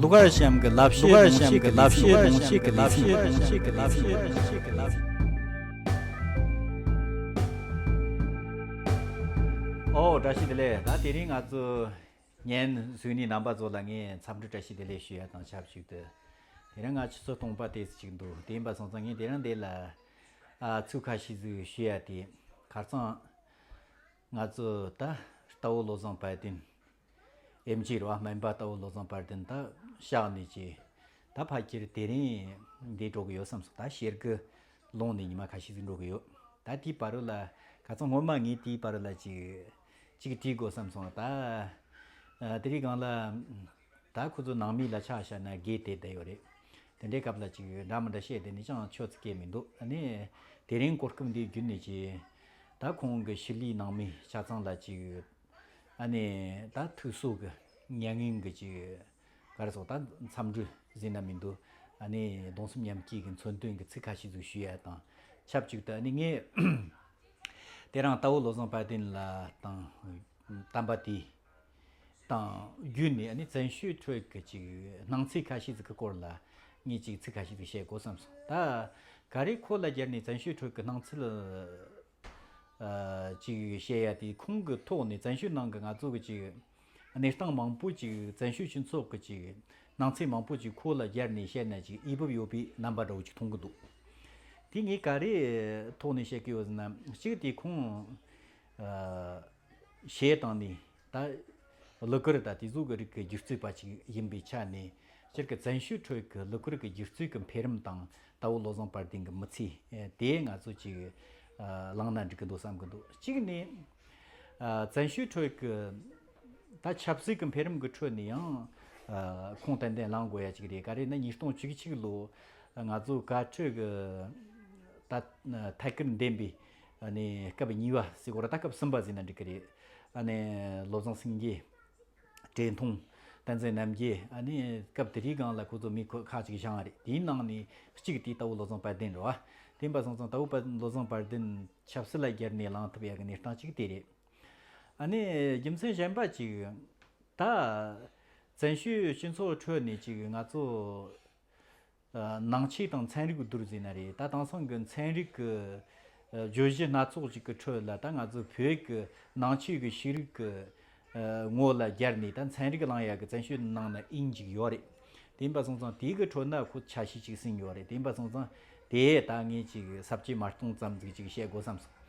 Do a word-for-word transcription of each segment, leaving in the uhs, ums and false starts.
གདུགས་དཀར་གཤམ་གྱི་ལབ་བཤད་གདུང་བཤད་ཀྱི་ལབ་བཤད་གདུང་བཤད་ཀྱི་ལབ་བཤད། ཨོ་བཀྲ་ཤིས་བདེ་ལེགས། ད་དེ་རིང་ང་ཚོ་ཉན་གཟིགས་ནི་རྣམ་པ་ཚོ་ལ་ངས་འཚམས་འདྲི་བཀྲ་ཤིས་བདེ་ལེགས་ཞུ་ཡ་དང་ཆབས་ཅིག་ཏུ། དེ་རིང་ང་ཆུ་ཚོད་སྟོང་པ་དེ་ཅིག་འདུག་དེ་ཡིན་པ་སོང་ཙང་ངས་དེ་རིང་འདི་ལ་ཨ་ཚིག་ཁ་ཤས་ཟིག་ཞུ་ཡ་དེ། ཁ་སང་ང་ཚོ་ད་རྟ་བོ་བློ་བཟང་དཔལ་ལྡན། ཨེམ་ཆི་རེད་བ། སྨན་པ་རྟ་བོ་བློ་བཟང་དཔལ་ལྡན་ད་གཤེགས་ནས་ཀྱི་ད་ཕལ་ཆེར་དེ་རིང་འདི་འགྲོ་གི་ཡོད་བསམ་སོང་། ད་ཞེ་དགུ་ལོངས་ནས་ཉི་མ་ཁ་ཤས་ཟིག་འགྲོ་གི་ཡོད། ད་དེའི་བར་རུ་ལ་ཁ་སང་སྔོན་མ་ངས་དེའི་བར་རུ་ལ་ཅིག་ཅིག་བྲིས་དགོས་བསམ་སོང་། ད་ཨ་དེ་རིང་སྒང་ལ་ད་ཁོ་ཚོ་ནང་མི་ལ་ཆ་བཞག་ན་དགོས་དེ་བསྡད་ཡོད་རེད། དེ་འདྲའི་སྐབས་ལ་ཅིག་འདྲ་མི་འདྲ་བཤད་དེ་ནི་ཅང་ཆོ་ཚིག་གེ་མི་འདུག་ཨ་ནི་དེ་རིང་གོ་སྐབས་འདི་བརྒྱུད་ནས་ཀྱི་ད་ཁོང་གི་ཕྱི་གླིང་ནང་མི་ཆ་ཚང་ལ་ཅིག་ཨ་ནི་ད་ཐུགས་གསོ་གི་མྱ་ངན་གི་ཅིག་ག་རེ་ཟེར། ད་འཚམས་འདྲི་ཟེར་ན་མི་འདུག་ཨ་ནི་གདུང་སེམས་མཉམ་སྐྱེད་ཀྱི་མཚོན་དོན་གྱི་ཚིག་ཁ་ཤས་ཟིག་ཞུ་ཡ་དང་ཆབས་ཅིག་ཏུ། ཨ་ནི་ངས་དེ་རིང་རྟ་བོ་བློ་བཟང་དཔལ་ལྡན་ལ་དང་དམ་པ་དེ་དང་བརྒྱུད་ནས་ཨ་ནི་བཙན་བྱོལ་ཁྲོད་ཀྱི་ཅིག་སྣང་ཚུལ་ཁ་ཤས་ཟིག་གི་སྐོར་ལ་ངས་ཅིག་ཚིག་ཁ་ཤས་ཟིག་བཤད་དགོས་བསམ་སོང་། ད་ག་རེ་ཁོ་ལ་སྦྱར་ནས་བཙན་བྱོལ་ཁྲོད་ཀྱི་སྣང་ཚུལ་ཨ་ཅིག་བཤད་ཡ་དེ། ཁོང་གི་ཐོག་ནས་བཙན་བྱོལ་ནང་གི་ང་ཚོ་གི་ཅིག་གནས་སྟངས་མང་པོ་ཅིག་བཙན་བྱོལ་སྤྱི་ཚོགས་ཀྱི་ཅིག་སྣང་ཚུལ་མང་པོ་ཅིག་ཁོ་ལ་སྦྱར་ནས་བཤད་ན་ཅིག་འོས་བབ་ཡོད་པའི་རྣམ་པ་འདྲ་བོ་ཅིག་མཐོང་གི་འདུག་དེ་ངས་ག་རེ་ཐོག་ནས་བཤད་ཀྱི་ཡོད་ཟེར་ན། གཅིག་དེ་ཁོང་ཨ་གཞས་བཏང་ནས་ད་གླུ་གར་ད་དེ་ཚོ་གི་རིགས་ཀྱི་སྒྱུ་རྩལ་པ་ཅིག་ཡིན་པའི་ཆ་ནས། སྤྱིར་གྱི་བཙན་བྱོལ་ཁྲོད་ཀྱི་གླུ་གར་གྱི་སྒྱུ་རྩལ་གྱི་འཕེལ་རིམ་དང་རྟ་བོ་བློ་བཟང་དཔལ་ལྡན་གྱི་མི་ཚེ་དེ་ང་ཚོ་ཅིག་ཨ་བླངས་ན་འགྲིག་གི་འདུག་བསམ་གྱི་འདུག་གཅིག་ནས་ཨ་བཙན་བྱོལ་ཁྲོད་ཀྱི་ད་ཆབ་སྲིད་ཀྱི་འཕེལ་རིམ་གྱི་ཁྲོད་ནས་ཡང་ཨ་ཁུངས་ཏན་ཏན་བླང་དགོས་ཡ་ཅིག་རེད། ག་རེ་ན་ཉིས་སྟོང་བཅུ་གཅིག་ལོ་ང་ཚོ་བཀའ་ཁྲི་གི་ད་ཐད་ཀར་འདེམས་པའི་ཨ་ནི་སྐབས་གཉིས་པ་ཟེར་དགོས་ར། ད་སྐབས་གསུམ་པ་ཟེར་ན་འགྲིག་གི་རེད། ཨ་ནི་བློ་བཟང་སེང་གེ། བཀྲས་མཐོང་། བསྟན་འཛིན་རྣམ་རྒྱལ། ཨ་ནི་སྐབས་དེ་རིང་སྒང་ལ་ཁོ་ཚོ་མི་ཁོ་ཁ་ཅིག་བཞེངས་རེད། དེའི་ནང་ནས་གཅིག་དེ་རྟ་བོ་བློ་བཟང་དཔལ་ལྡན་རེད་བ། དེ་ཡིན་པ་སོང་ཙང་རྟ་བོ་དཔལ་བློ་བཟང་དཔལ་ལྡན་ཆབ་སྲིད་ལ་སྦྱར་ནས་ལངས་ཐུབ་ཡ་གི་གནས་སྟངས་གཅིག་དེ་རེད། ཨ་ནི་རྒྱུ་མཚན་གཞན་པ་ཅིག་ད་བཙན་བྱོལ་སྤྱི་ཚོགས་ཁྲོད་ནས་ཅིག་ང་ཚོ་ནང་ཆོས་དང་ཚན་རིག་བསྡུར་ཟེར་ན་རེད། ད་དེང་སང་གི་ཚན་རིག་གི་བརྗོད་གཞི་སྣ་ཚོགས་ཅིག་གི་ཁྲོད་ལ་ད་ང་ཚོ་བོད་ཀྱི་ནང་ཆོས་ཀྱི་ཤེས་རིག་གི་ངོ་ལ་སྦྱར་ནས་ད་ཚན་རིག་བླང་ཡག་གི་བཙན་བྱོལ་ནང་ན་ཨིན་ཅིག་ཡོད་རེད། དེ་ཡིན་པ་སོང་ཙང་དེའི་གི་ཁྲོད་ན་ཁོ་ཆ་ཤས་ཅིག་ཟིན་ཡོད་རེད། དེ་ཡིན་པ་སོང་ཙང་དེ་ད་ངས་ཅིག་ཟབ་ཅིག་མ་གཏོང་ཙམ་ཟིག་ཅིག་བཤད་དགོས་བསམ་སོང་།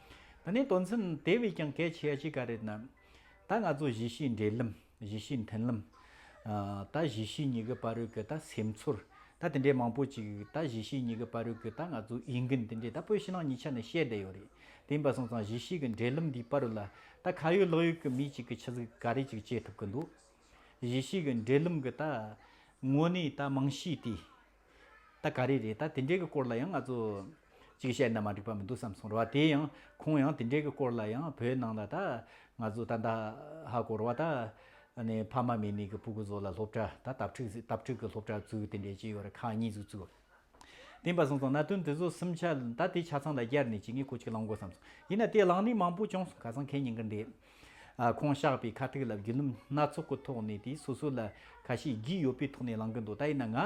ད་ནི་དོན་ཚན་དེ་བས་ཀྱང་གལ་ཆེ་ཡ་ཅིག་ག་རེད་ན། ད་ང་ཚོ་གཞིས་བྱེས་འབྲེལ་ལམ། གཞིས་བྱེས་མཐུན་ལམ། ཨ་ད་གཞིས་བྱེས་གཉིས་ཀྱི་བར་རུ་གི་ད་སེམས་ཚོར། ད་དེ་འདྲའི་མང་པོ་ཅིག་ད་གཞིས་བྱེས་གཉིས་ཀྱི་བར་རུ་གི་ད་ང་ཚོ་འོས་འགན་དེ་འདྲའི་ད་བོད་ཕྱི་ནང་གཉིས་ཆ་ནས་བཤད་བསྡད་ཡོད་རེད། དེ་ཡིན་པ་སོང་ཙང་གཞིས་བྱེས་ཀྱི་འབྲེལ་ལམ་འདིའི་བར་རུ་ལ་ད་ཁ་ཡོད་ལག་ཡོད་ཀྱི་མི་གཅིག་གིས་ཆི་ཟིག་ག་རེ་ཅིག་བྱེད་ཐུབ་ཀྱི་འདུག་གཞིས་བྱེས་ཀྱི་འབྲེལ་ལམ་གྱི་ད་དངོས་གནས་ད་རྨང་གཞི་དེ་ད་ག་རེ་རེད། ད་དེ་འདྲའི་གི་སྐོར་ལ་ཡང་ང་ཚོ་ཅིག་བཤད་ན་མ་འགྲིག་པ་མི་འདུག་བསམ་སོང་ར་བ། དེ་ཡང་ཁོང་ཡང་དེ་འདྲའི་གི་སྐོར་ལ་ཡང་བོད་ནང་ལ་ད་ང་ཚོ་ད་ད་ཧ་གོ་ར་བ། ད་ཨ་ནི་ཕ་མ་མེད་ནི་གི་ཕྲུ་གུ་ཚོ་ལ་སློབ་གྲྭ་ད་དྭགས་ཕྲུག་དྭགས་ཕྲུག་གི་སློབ་གྲྭ་བཙུགས། དེ་འདྲའི་ཅིག་ཡོད་རེད། ཁག་གཉིས་ཟིག་བཙུགས། དེ་ཡིན་པ་སོང་ཙང་གནད་དོན་དེ་ཚོ་གསུམ་ཆ་ད་དེ་ཆ་ཚང་ལ་སྦྱར་ནས་ཅིག་ངས་ཁོ་ཅིག་གླེང་དགོས་བསམ་སོང་། ཡིན་ན་དེ་གླེང་ནི་མང་པོ་བྱུང་སོང་། ཁ་སང་ཁེ་ཉིན་གི་འདི་ཨ་ཁོང་གཤེགས་པའི་ཁ་ཐུག་ལ་བརྒྱུད་ལམ་སྣ་ཚོགས་ཀྱི་ཐོག་ནས་དེ་སོ་སོ་ལ་ཁ་ཤས་རྒྱུས་ཡོད་པའི་ཐོག་ནས་གླེང་གི་འདུག་ད་ཡིན་ན་ང་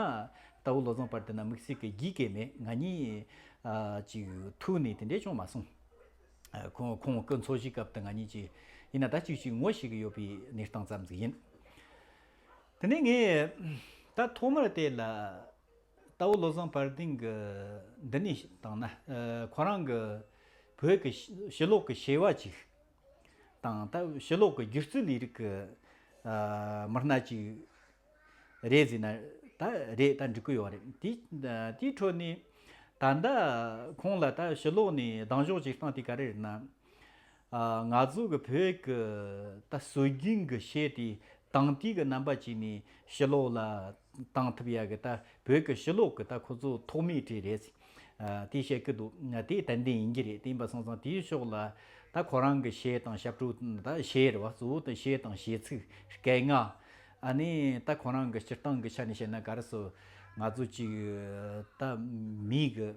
རྟ་བོ་བློ་བཟང་དཔལ་ལྡན་ན་དམིགས་བསལ་གྱི་རྒྱུས་གས་མེད། ང་གཉིས་ཨ་ཅིག་ཐུག་ནས་དེ་འདྲས་བྱུང་མ་སོང་། ཨ་ཁོང་ཁོང་སྐུ་འཚོ་བཞུགས་སྐབས་དུ་ང་གཉིས་ཀྱིས་ཡིན་ན་ད་ཅིག་ཅིག་ངོ་ཤེས་ཀྱི་ཡོད་པའི་གནས་སྟངས་ཙམ་ཟིག་ཡིན། དེ་ནས་ངས་ད་ཐོག་མར་དེ་ལ་རྟ་བོ་བློ་བཟང་དཔལ་ལྡན་གྱི་འདི་ནས་བཏང་ན། ཨ་ཁོ་རང་གི་བོད་ཀྱི་ཕྱི་ཕྱི་ལོགས་ཀྱི་བྱེས་པ་ཅིག་དང་། ད་ཕྱི་ལོགས་ཀྱི་སྒྱུ་རྩལ་ལས་རིགས་ཀྱི་ཨ་མི་སྣ་ཅིག་རེད་ཟེར་ན་ད་རེད། ད་འགྲིག་གི་ཡོད་རེད། དེ་དེའི་ཁྲོད་ནས་ད་ལྟ་ཁོང་ལ་ད་ཕྱི་ལོགས་ནས་གདེང་འཇོག་བྱེད་སྟངས་དེ་ག་རེ་རེད་ན། ཨ་ང་ཚོ་གི་བོད་ཀྱི་ད་སྲོལ་རྒྱུན་གྱི་གཞས་དེ་དེང་དུས་ཀྱི་རྣམ་པ་ཅིག་ནས་ཕྱི་ལོགས་ལ་བཏང་ཐུབ་ཡ་གི་ད་བོད་ཀྱི་ཕྱི་ལོགས་ཀྱི་ད་ཁོ་ཚོ་ཐོག་མའི་གྲས་རེད། ཨ་དེ་བཤད་ཀྱི་འདུག་ང་དེ་ཏན་ཏན་ཡིན་གྱི་རེད། དེ་ཡིན་པ་སོང་ཙང་དེའི་ཕྱོགས་ལ་ད་ཁོ་རང་གི་གཞས་དང་ཞབས་བྲོ། ད་གཞས་རེད་བ། གཙོ་བོ་ད་གཞས་དང་གཞས་ཚིག། སྐད་ངག། ཨ་ནི་ད་ཁོ་རང་གི་སྤྱིར་བཏང་གི་ཆ་ནས་བཤད་ན་ག་རེ་ཟེར། ང་ཚོ་ཅིག་ད་མི་གི་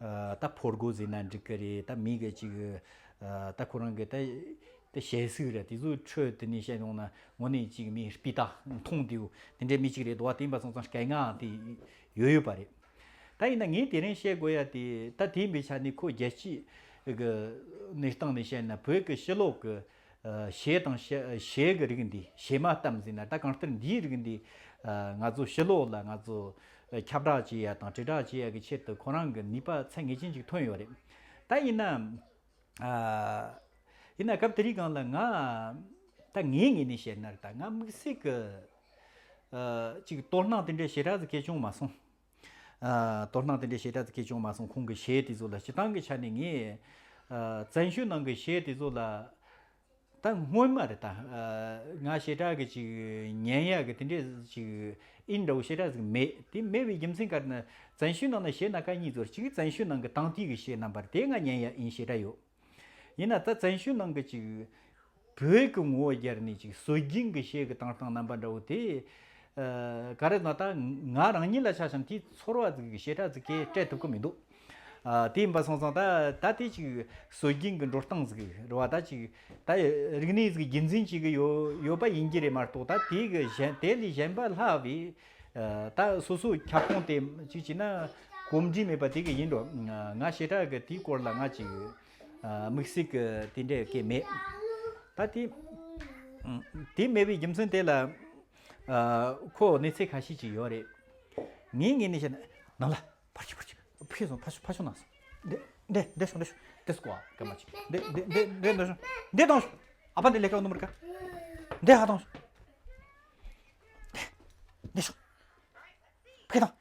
ཨ་ད་ཕོ་རྒོད་ཟེར་ན་འགྲིག་གི་རེད། ད་མི་གི་ཅིག་ཨ་ད་ཁོ་རང་གི་ད་ དེ་ཞལ་གཟིགས་རེད། དེ་ཚོའི་ཁྲོད་དེ་ནས་བཤད་ཡོང་ན་དངོས་གནས་ཅིག་མི་སྤུས་དག་མཐོང་བདེ་བོ་དེ་འདྲའི་མི་ཅིག་རེད་འདུག་བ། དེ་ཡིན་པ་སོང་ཙང་སྐད་ངག་དེ་ཡོད་ཡོད་པ་རེད། ད་ཡིན་ན་ངས་དེ་རིང་བཤད་དགོས་ཡ་དེ་ད་དེ་ཡིན་པའི་ཆ་ནས་ཁོ་རྒྱལ་སྤྱིའི་གི་གནས་སྟངས་ནས་བཤད་ན་བོད་ཀྱི་ཕྱི་ལོགས་ཀྱི་ཨ་གཞས་དང་གཞས་གཞས་ཀྱི་རིགས་འདི་གཞས་མ་གཏམ་ཟེར་ན་ད་གང་ལྟར་འདིའི་རིགས་འདི་ཨ་ང་ཚོ་ཕྱི་ལོགས་ལ་ང་ཚོ་ཁྱབ་བསྒྲགས་བྱེད་ཡ་དང་དྲིལ་བསྒྲགས་བྱེད་ཡ་གི་ཆེད་དུ་ཁོ་རང་གི་ནུས་པ་ཚད་ངེས་ཅན་ཅིག་ཐོན་ཡོད་རེད། ད་ཡིན་ན། ཨ། ཡིན་ན་སྐབས་དེ་རིང་སྒང་ལ་ང་ད་ངའི་ངོས་ནས་བཤད་ན་ད་ང་དམིགས་བསལ་གི་ཨ་ཅིག་དོ་སྣང་དེ་འདྲའི་ཞེ་དྲག་ཟིག་གས་བྱུང་མ་སོང་། ཨ། དོ་སྣང་དེ་འདྲའི་ཞེ་དྲག་ཟིག་གས་བྱུང་མ་སོང་། ཁོང་གི་གཞས་དེ་ཚོ་ལ་སྤྱིར་བཏང་གི་ཆ་ནས་ངས་ཨ་བཙན་བྱོལ་ནང་གི་གཞས་དེ་ཚོ་ལ་ད་སྔོན་མ་རེད། ད་ཨ་ང་ཞེ་དྲག་གི་ཅིག་ཉན་ཡ་གི་དེ་འདྲའི་ཅིག་ཨིན་འདྲ་བོ་ཞེ་དྲག་ཟིག་མེད། དེ་མེད་པའི་རྒྱུ་མཚན་ག་རེ་ན་བཙན་བྱོལ་ནང་ན་གཞས་སྣ་ཁ་གཉིས་ཚོར་གཅིག་བཙན་བྱོལ་ནང་གི་དེང་དུས་ཀྱི་གཞས་རྣམ་པར་དེ་ང་ཉན་ཡ་ཨིན་ཞེ་དྲག་ཡོད། ཡིན་ན་ད་བཙན་བྱོལ་ནང་གི་ཅིག་བོད་ཀྱི་ངོ་བོ་སྦྱར་ནས་ཅིག་སྲོལ་རྒྱུན་གྱི་གཞས་ཀྱི་བཏང་སྟངས་རྣམ་པ་འདྲ་བོ་དེ་ཨ་ག་རེ་ན་ད་ང་རང་ཉིད་ལ་ཆ་བཞག་ན་དེ་ཚོར་བ་ཟིག་གི་ཞེ་དྲག་ཟིག་གས་སྤྲད་ཐུབ་ཀྱི་མི་འདུག་ཨ་དེ་ཡིན་པ་སོང་ཙང་ད་ད་དེ་ཅིག་སྲོལ་རྒྱུན་གྱི་འགྲོ་སྟངས་ཟིག་རེད་བ། ད་ཅིག་ད་རིག་གནས་ཟིག་རྒྱུན་འཛིན་བྱེད་གི་ཡོད་ཡོད་པ་ཡིན་གྱི་རེད་མ་གཏོགས། ད་དེ་གི་གཞན་དེ་ལས་གཞན་པ་ལྷག་པའི་ཨ་ད་སོ་སོའི་ཁྱབ་ཁོངས་དེ་ཅིག་བྱས་ན་གོམས་འདྲིས་མེད་པ་དེ་གི་ཡིན་འགྲོ། ང་ཞེ་དྲག་གི་དེའི་སྐོར་ལ་ང་ཅིག་ཨ་དམིགས་བསལ་གྱི་དེ་འདྲའི་སྐད་མེད། ད་དེ་དེ་མེད་པའི་རྒྱུ་མཚན་དེ་ལ་ཨ་ཁོ་གནས་ཚུལ་ཁ་ཤས་ཅིག་ཡོད་རེད། ངའི་ངོས་ནས་བཤད་ན་ནང་ལ་ཕར་ཕྱོགས་ཕར་ཕྱོགས་ཕར་ཕྱོགས་སོང་། ཕར་ཕྱོགས་ཕར་ཕྱོགས་ནང་སོང་། འདི་འདི་འདི་སོང་འདི་སོང་། འདི་སྐོར་སྐར་མ་ཅིག་འདི་འདི་འདི་འདི་འདི་སོང་། འདི་བཏང་སོང་། ཨ་ཕ་འདི་ལས་ཀ་འདུག་མི་རིག་ག་འདི་ཧ་བཏང་སོང་། འདི་སོང་། ཕེ་དང་།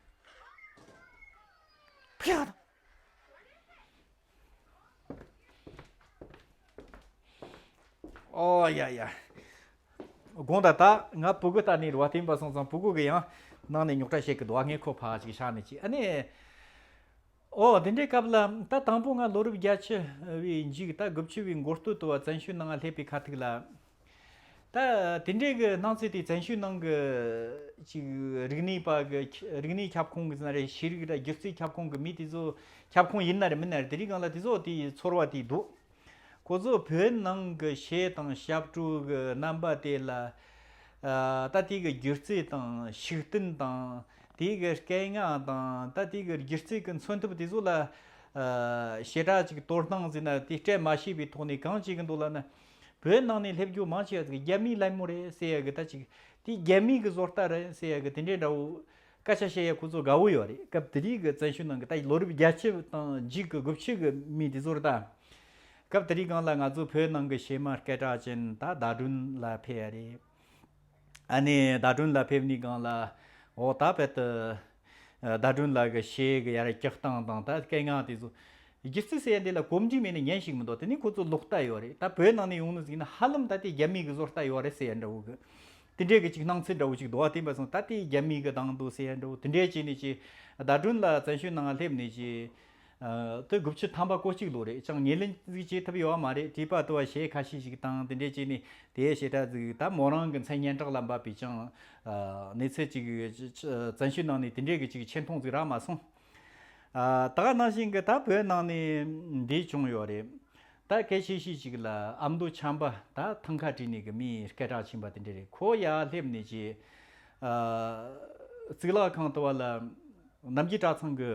ཕེ་ཧ་དང་། ཨོ་ཡ་ཡ། དགོངས་དག་ད་ང་ཕྲུ་གུ་ལྟ་ནི་རེད་བ། དེ་ཡིན་པ་སོང་ཙང་ཕྲུ་གུ་གི་ཡང་ནང་ནས་རྙོག་དྲ་བཤད་གི་འདུག་ཨ་ངས་ཁོ་ཕར་ཅིག་བཞག་ནས་ཅིག་ཨ་ནི། ཨོ་དེ་འདྲའི་སྐབས་ལ་ད་དང་པོ་ང་ལོ་རབས་བརྒྱད་ཅུ་བའི་མཇུག་ད་དགུ་བཅུ་བའི་འགོ་སྟོད་དུ་བ་བཙན་བྱོལ་ནང་སླེབས་པའི་ཁ་ཐུག་ལ། ད་དེ་འདྲའི་གི་སྣང་ཚུལ་དེ་བཙན་བྱོལ་ནང་གི་ཅིག་རིག་གནས་པ་གི་རིག་གནས་ཁྱབ་ཁོངས་གི་ཟེར་ན་རེད། ཤེས་རིག་ར་སྒྱུ་རྩལ་ཁྱབ་ཁོངས་གི་མི་དེ་ཚོ་ཁྱབ་ཁོངས་ཡིན་ན་རེད་མིན་ན་རེད། དེ་རིང་སྒང་ལ་དེ་ཚོ་དེ་ཚོར་བ་དེ་འདུག་ཁོ་ཚོ་བོད་ནང་གི་གཞས་དང་ཞབས་བྲོ་གི་རྣམ་པ་དེ་ལ་ཨ་ད་དེ་གི་སྒྱུ་རྩལ་དང་ཤུགས་བསྟན་དང་དེ་གི་སྐད་ངག་དང་ད་དེ་གི་སྒྱུ་རྩལ་གི་མཚོན་ཐབས་དེ་ཚོ་ལ་ཨ་ཞེ་དྲག་ཅིག་དོ་སྣང་ཟེར་ན་དེ་སྤྲད་མ་ཤེས་པའི་ཐོག་ནས་གང་བྱེད་གི་འདུག་ལབ་ན། བོད་ནང་ནས་སླེབས་རྒྱུ་མང་ཆེ་བ་ཟིག་རྒྱ་མིའི་ལད་མོ་རེད་ཟེར་ཡ་གི་ད་ཅིག་དེ་རྒྱ་མི་གི་བཟོ་ལྟ་རེད་ཟེར་ཡ་གི་དེ་འདྲའི་འདྲ་བོ་སྐད་ཆ་བཤད་ཡ་ཁོ་ཚོ་དགའ་བོ་ཡོད་རེད། སྐབས་དེ་དུས་གི་བཙན་བྱོལ་ནང་གི་ད་ལོ་རབས་བརྒྱད་ཅུ་དང་མཇུག་གི་དགུ་བཅུ་གི་མི་དེ་ཚོར་ད་སྐབས་དེ་དུས་སྒང་ལ་ང་ཚོ་བོད་ནང་གི་གཞས་མ་སྐད་གྲགས་ཅན་ད་ཟླ་སྒྲོན་ལགས་ཕེབས་ཡ་རེད། ཨ་ནི་ཟླ་སྒྲོན་ལགས་ཕེབས་ནི་སྒང་ལ་འོ་ད་བལ་དུ་ཟླ་སྒྲོན་ལགས་ཀྱི་གཞས་ཀྱི་ཡར་རྒྱག་སྟངས་དང་ད་སྐད་ངག་དེ་ཚོ་སྒྱུ་རྩལ་ཟེར་ཡ་འདི་ལ་གོམས་འདྲིས་མེད་ན་ཉན་ཞིག་མི་འདུག་དེ་ནི་ཁོ་ཚོ་ལོག་ལྟ་ཡོད་རེད། ད་བོད་ནང་ནས་ཡོང་ནི་ཟིག་ན་ཧ་ལམ་ད་དེ་རྒྱ་མི་གི་བཟོ་ལྟ་ཡོད་རེད་ཟེར་ཡ་འདྲ་བོ་གི་དེ་འདྲའི་གི་ཅིག་སྣང་ཚུལ་འདྲ་བོ་ཅིག་འདུག་བ། དེ་ཡིན་པ་སོང་ད་དེ་རྒྱ་མི་གི་དང་འདུག་ཟེར་ཡ་འདྲ་བོ་དེ་འདྲའི་བྱས་ནས་ཅིག་ཟླ་སྒྲོན་ལགས་བཙན་བྱོལ་ནང་སླེབས་ནས་ཅིག་ཨ་དེ་དགུ་བཅུ་ཐམ་པ་གོ་གཅིག་ལོ་རེད། ཅང་ངོས་ལེན་ཟིག་བྱེད་ཐུབ་ཡོད་མ་རེད། བྲིས་པ་དུ་བ་གཞས་ཁ་ཤས་ཤིག་དང་དེ་འདྲས་བྱས་ནས་དེའི་ཞེ་དྲག་ཟིག་ད་མོ་རང་གི་མཚན་སྙན་གྲགས་ལ་འབབ་པའི་ཅང་ཨ་གནས་ཚུལ་ཅིག་བཙན་བྱོལ་ནང་ནས་དེ་འདྲས་གི་ཅིག་ཆེ་མཐོང་ཟིག་རག་མ་སོང་། ཨ་ད་ག་ནང་བཞིན་གི་ད་བོད་ནང་ནས་འདི་བྱུང་ཡོད་རེད། ད་སྐད་ཆ་ཤས་ཤིག་ཅིག་ལ་ཨ་མདོ་ཆམ་པ་ད་ཐང་ཀ་བྲིས་ནས་གི་མི་སྐད་གྲགས་ཆེན་པ་དེ་འདྲས་རེད། ཁོ་ཡར་སླེབས་ནས་ཅིག་ཨ་གཙུག་ལག་ཁང་དུ་བ་ལ་རྣམ་རྒྱལ་གྲྭ་ཚང་གི་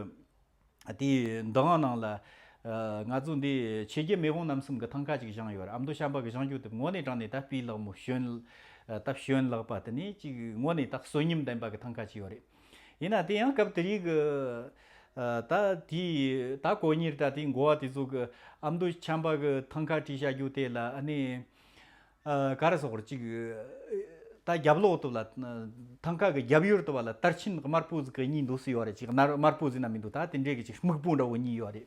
དེའི་འདུ་ཁང་ནང་ལ་ཨ་ང་ཚོ་འདི་ཆོས་རྒྱལ་མེས་དབོན་རྣམ་གསུམ་གྱི་ཐང་ཀ་ཅིག་བཞེངས་ཡོད་རེད། ཨ་མདོ་བྱམས་པ་གིས་བཞེངས་རྒྱུ་དེ་དངོས་གནས་དྲང་གནས་ད་སྤུས་ལེགས་མོ་ཞོན་ཨ་ད་ཞོན་ལགས་པ་དེ་ནས་ཅིག་དངོས་གནས་ད་གསོན་ཉམས་ལྡན་པ་གི་ཐང་ཀ་ཅིག་ཡོད་རེད། ཡིན་ན་དེ་ཡང་སྐབས་དེ་རིགས་ཀྱི་ཨ་ད་དེའི་ད་དཀོན་གཉེར་ད་དེའི་འགོ་བ་དེ་ཚོ་གི་ཨ་མདོ་བྱམས་པ་གི་ཐང་ཀ་བྲིས་བཞག་རྒྱུ་དེ་ལ་ཨ་ནི། ཨ་ག་རེ་ཟེར་དགོས་རེད། ཅིག་ད་རྒྱབ་ལོགས་དུ་ལ་ཐང་ཀ་གི་རྒྱབ་ཡོལ་དུ་བ་ལ་དར་ཆེན་དམར་པོ་ཟིག་གི་གཉིས་འདུག་སེ་ཡོད་རེད། ཅིག་དམར་དམར་པོ་ཟིག་ན་མི་འདུག་ད་དེ་འདྲས་གི་ཅིག་སྨུག་པོ་འདྲ་བོ་གཉིས་ཡོད་རེད།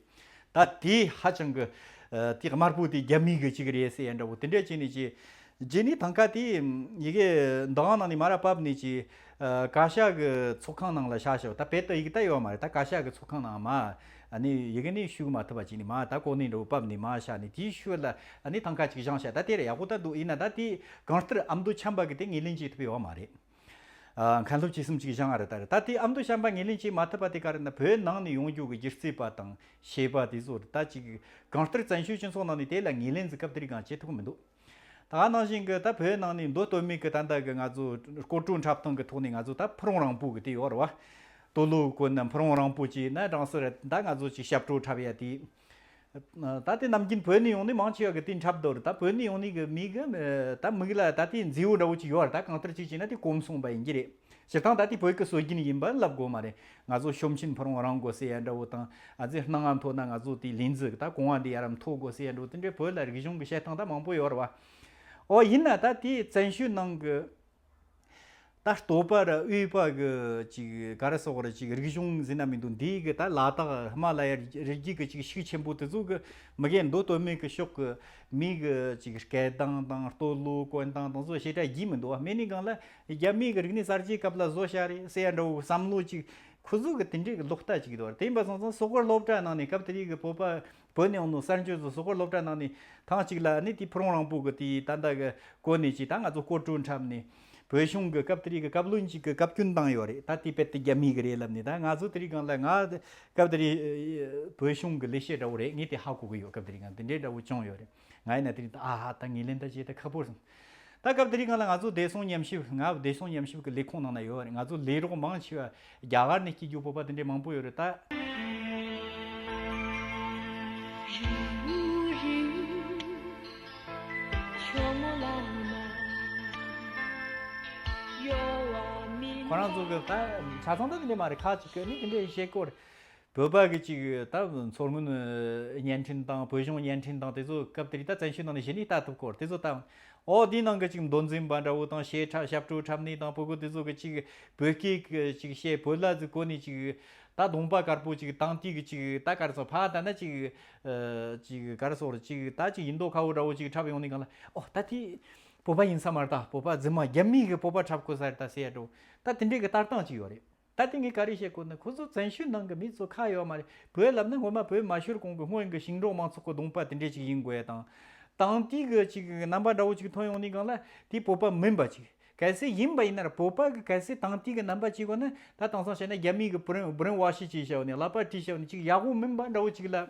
ད་དེ་ཧ་ཅང་གི་ཨ་དེ་དམར་པོ་དེ་རྒྱ་མི་གི་ཅིག་རེད་ཟེར་ཡ་འདྲ་བོ་དེ་འདྲས་བྱས་ནས་ཅིག་རྗེས་ནས་ཐང་ཀ་དེ་ཡི་གེ་འདུ་ཁང་ནང་ནས་མར་ར་ཕབ་ནས་ཅིག་ཨ་བཀའ་ཤག་གི་ཚོགས་ཁང་ནང་ལ་བཞག་བཞག་ད་བེད་དུ་ཡི་གེ་ད་ཡོད་མ་རེད། ད་བཀའ་ཤག་གི་ཚོགས་ཁང་ནང་མ། ཨ་ནི་ཡི་གེ་ནི་ཞུགས་མ་ཐུབ་པ་ཅིག་ནི་མ་ད་གོ་གནས་འདྲ་བོ་བབས་ནི་མ་བཞག་ནི་དེའི་ཤུལ་ལ་ཨ་ནི་ཐང་ཀ་ཅིག་བཞེངས་བཞག་ད་དེ་ར་ཡག་པོ་ད་འདུག་ཡིན་ན་ད་དེ་གང་ལྟར་ཨ་མདོ་ཆམ་པ་གི་དེ་ངོས་ལེན་བྱེད་ཐུབ་ཡོད་མ་རེད། ཨ་མཁན་སློབ་ཆེ་གསུམ་ཅིག་བཞེངས་ཨ་རེད། ད་རེད་ད་དེ་ཨ་མདོ་ཆམ་པ་ངོས་ལེན་བྱེད་མ་ཐུབ་པ་དེ་ག་རེད་ན་བོད་ནང་ནས་ཡོང་རྒྱུ་གི་སྒྱུ་རྩལ་པ་དང་གཞས་པ་དེ་ཚོ་རེད། ད་ཅིག་གང་ལྟར་བཙན་བྱོལ་སྤྱི་ཚོགས་ནང་ནས་དེ་ལ་ངོས་ལེན་ཟིག་སྐབས་དེ་རིགས་གང་བྱེད་ཐུབ་མི་འདུག་ད་ག་ནང་བཞིན་གྱི་ད་བོད་ནང་ནས་མདོ་སྟོད་སྨད་ཀྱི་ད་ལྟ་གི་ང་ཚོ་སྐོར་བྲོ་འཁྲབ་སྟངས་ཀྱི་ཐོག་ནས་ང་ཚོ་ད་ཕུ་རུང་རིང་པོ་གི་དེ་ཡོད་རེད་བ། སྟོད་ལུང་དཀོན་ནམ་ཕུ་རུང་རིང་པོ་བྱས་ན་སྦྲང་སེར་ད་ང་ཚོ་ཅིག་ཞབས་བྲོ་འཁྲབ་ཡ་དེ། ད་དེ་ནམ་རྒྱུན་བོད་ནས་ཡོང་ནས་མང་ཆེ་བ་གི་དེ་འཁྲབ་འདུག་རེད། ད་བོད་ནས་ཡོང་ནས་གི་མི་གི་ད་མིག་ལ་ད་དེ་མཛེས་པོ་འདྲ་བོ་ཅིག་ཡོད་རེད། ད་གང་ལྟར་ཅིག་བྱས་ན་དེ་གོམས་སོང་པ་ཡིན་གྱི་རེད། སྤྱིར་བཏང་ད་དེ་བོད་ཀྱི་སྲོལ་རྒྱུན་ཡིན་པ་ལབ་དགོས་མ་རེད། ང་ཚོ་ཤོམ་ཆེན་ཕུ་རུང་རིང་དགོས་ཟེར་ཡ་འདྲ་བོ་དང་། ཨ་ཙི་སྣང་ང་མཐོ་ན་ང་ཚོ་དེ་ལིན་ཙི་ད་གོང་བ་འདི་ཡར་མཐོ་དགོས་ཟེར་ཡ་འདྲ་བོ། དེ་འདྲའི་བོད་ལ་རིག་གཞུང་གི་བཤད་སྟངས་ད་མང་པོ་ཡོད་རེད་བ། ཨོ་ཡིན་ན་ད་དེ་བཙན་བྱོལ་ནང་གི་ད་སྟོད་པ་ར་དབུས་པ་གི་ཅིག་ག་རེ་ཟེར་དགོས་རེད། ཅིག་རིག་གཞུང་ཟེར་ན་མི་འདུག་འདི་གི་ད་ལ་དྭགས་ཧི་མ་ལ་ཡའི་རི་རྒྱུད་གི་ཅིག་ཤུགས་ཆེན་པོ་དེ་ཚོ་གི་མི་གའི་མདོ་སྟོད་སྨད་གི་ཕྱོགས་གི་མི་གི་ཅིག་སྐད་གདངས་དང་སྟོད་ལུང་དཀོན་སྟངས་དང་ཚོ་ཞེ་དྲག་རྒྱུས་མི་འདུག་བ། མེད་ནི་གང་ལ་རྒྱ་མི་གི་རིག་གནས་གསར་བརྗེའི་སྐབས་ལ་བཟོ་བྱ་རེད་ཟེར་ཡ་འདྲ་བོ་བསམ་བློ་ཅིག་ཁོ་ཚོ་གི་དེ་འདྲའི་གི་ལོག་ལྟ་ཅིག་འདུག་བ། དེ་ཡིན་པ་སོང་ཙང་སོག་པོའི་སློབ་གྲྭ་ནང་ནས་སྐབས་དེ་དུས་གི་བོད་པ་བོད་ནས་ཡོང་ནོ་གསར་འབྱོར་ཚོ་སོག་པོའི་སློབ་གྲྭ་ནང་ནས་ཐེངས་གཅིག་ལ་ནི་དེ་ཕུ་རུང་རིང་པོ་གི་དེ་ད་ལྟ་གི་གོ་ནས་ཅིག་ད་ང་ཚོ་སྐོར་བྲོ་འཁྲབ་ནས་བོད་གཞུང་གི་སྐབས་དེ་དུས་གི་བཀའ་བློན་གཅིག་གི་བཀའ་བཀྱོན་བཏང་ཡོད་རེད། ད་དེ་དཔེ་དེ་རྒྱ་མི་གི་རེད་ལབ་ནས། ད་ང་ཚོ་དེ་དུས་སྒང་ལ་ང་སྐབས་དེ་དུས་བོད་གཞུང་གི་ལས་བྱེད་འདྲ་བོ་རེད། ངས་དེ་ཧ་གོ་གི་ཡོད། སྐབས་དེ་དུས་སྒང་དེ་འདྲའི་འདྲ་བོ་བྱུང་ཡོད་རེད། ང་ཡིན་ན་དེ་རིང་ད་ཨ་ཧ་ད་ངས་ལན་ད་བྱས་ད་ཁག་པོ་སོང་། ད་སྐབས་དེ་རིང་སྒང་ལ་ང་ཚོ་བདེ་སྲུང་ཉམས་ཞིབ། ང་བདེ་སྲུང་ཉམས་ཞིབ་ཀྱི་ལས་ཁུངས་ནང་ན་ཡོད་རེད། ང་ཚོ་ལས་རོགས་མང་ཆེ་བ་རྒྱ་གར་ནས་སྐྱེས་རྒྱུ་བོད་པ་དེ་འདྲའི་མང་པོ་ཡོད་རེད་ད། ཁོ་རང་ཚོ་གི་ད་ཆ་ཚང་ད་དེ་འདྲའི་མ་རེད། ཁ་ཅིག་གི་ནི་དེ་འདྲའི་བཤད་སྐོར། བོད་པ་གི་ཅིག་ད་མཚོ་སྔོན་བརྙན་འཕྲིན་དང་བོད་གཞུང་བརྙན་འཕྲིན་དང་དེ་ཚོ་སྐབས་དེ་རིང་ད་བཙན་བྱོལ་ནང་ནས་གཞི་ནས་ལྟ་ཐུབ་སྐོར་དེ་ཚོ་ད། ཨོ་དེའི་ནང་གི་ཅིག་མདོ་འཛིན་པ་འདྲ་བོ་དང་གཞས་འཁྲབ་ཞབས་བྲོ་འཁྲབ་ནི་དང་། ཕྲུ་གུ་དེ་ཚོ་གི་ཅིག་བོད་སྐད་གི་ཅིག་བཤད། བོད་ལྭ་ཟིག་གོན་ནི་ཅིག་ད་གདོང་པ་དཀར་པོ་ཅིག་དང་དེ་གི་ཅིག་ད་ག་རེ་ཟེར་ཕ་ད་ན་ཅིག་ཨ་ཅིག་ག་རེ་ཟེར་ཅིག་ད་ཅིག་ཡིན་མདོག་ཁ་པོ་འདྲ་བོ་ཅིག་འཁྲབ་ཡོང་ནི་སྒང་ལ། ཨོ་ད་དེ་བོད་པ་ཡིན་ས་མ་རེད། ད་བོད་པ་རྫུན་མ་རྒྱ་མི་གི་བོད་པ་འཁྲབ་དགོས་ས་རེད་ད་ཟེར་ཡ་འདྲ་བོ། ད་དེ་འདྲའི་གི་ལྟ་སྟངས་ཅིག་ཡོད་རེད། ད་དེ་ངས་ག་རེ་བཤད་དགོས་ན། ཁོ་ཚོ་བཙན་བྱོལ་ནང་གི་མི་ཚོ་ཁ་ཡོད་མ་རེད། བོད་ལབ་ན་ངོ་མ་བོད་མ་ཤོར་གོང་གི་སྔོན་གྱི་ཞིང་འབྲོག་མང་ཚོགས་ཀྱི་གདོང་པ་དེ་འདྲས་ཅིག་ཡིན་དགོས་ཡ་དང་། དང་དེ་གི་ཅིག་རྣམ་པ་འདྲ་བོ་ཅིག་ཐོན་ཡོང་ནི་སྒང་ལ་དེ་བོད་པ་མིན་པ་ཅིག་གལ་སྲིད་ཡིན་པ་ཡིན་ན་ར་བོད་པ་གི་གལ་སྲིད་དང་དེ་གི་རྣམ་པ་ཅིག་ཡོད་ན། ད་དེང་སང་བཤད་ན་རྒྱ་མི་གི་བུ་རན་བུ་རན་ཝ་ཤི་ཅིག་བྱས་ནས་ལག་པ་བྲིས་བྱས་ནས་ཅིག་ཡག་པོ་མིན་པ་འདྲ་བོ་ཅིག་ལ།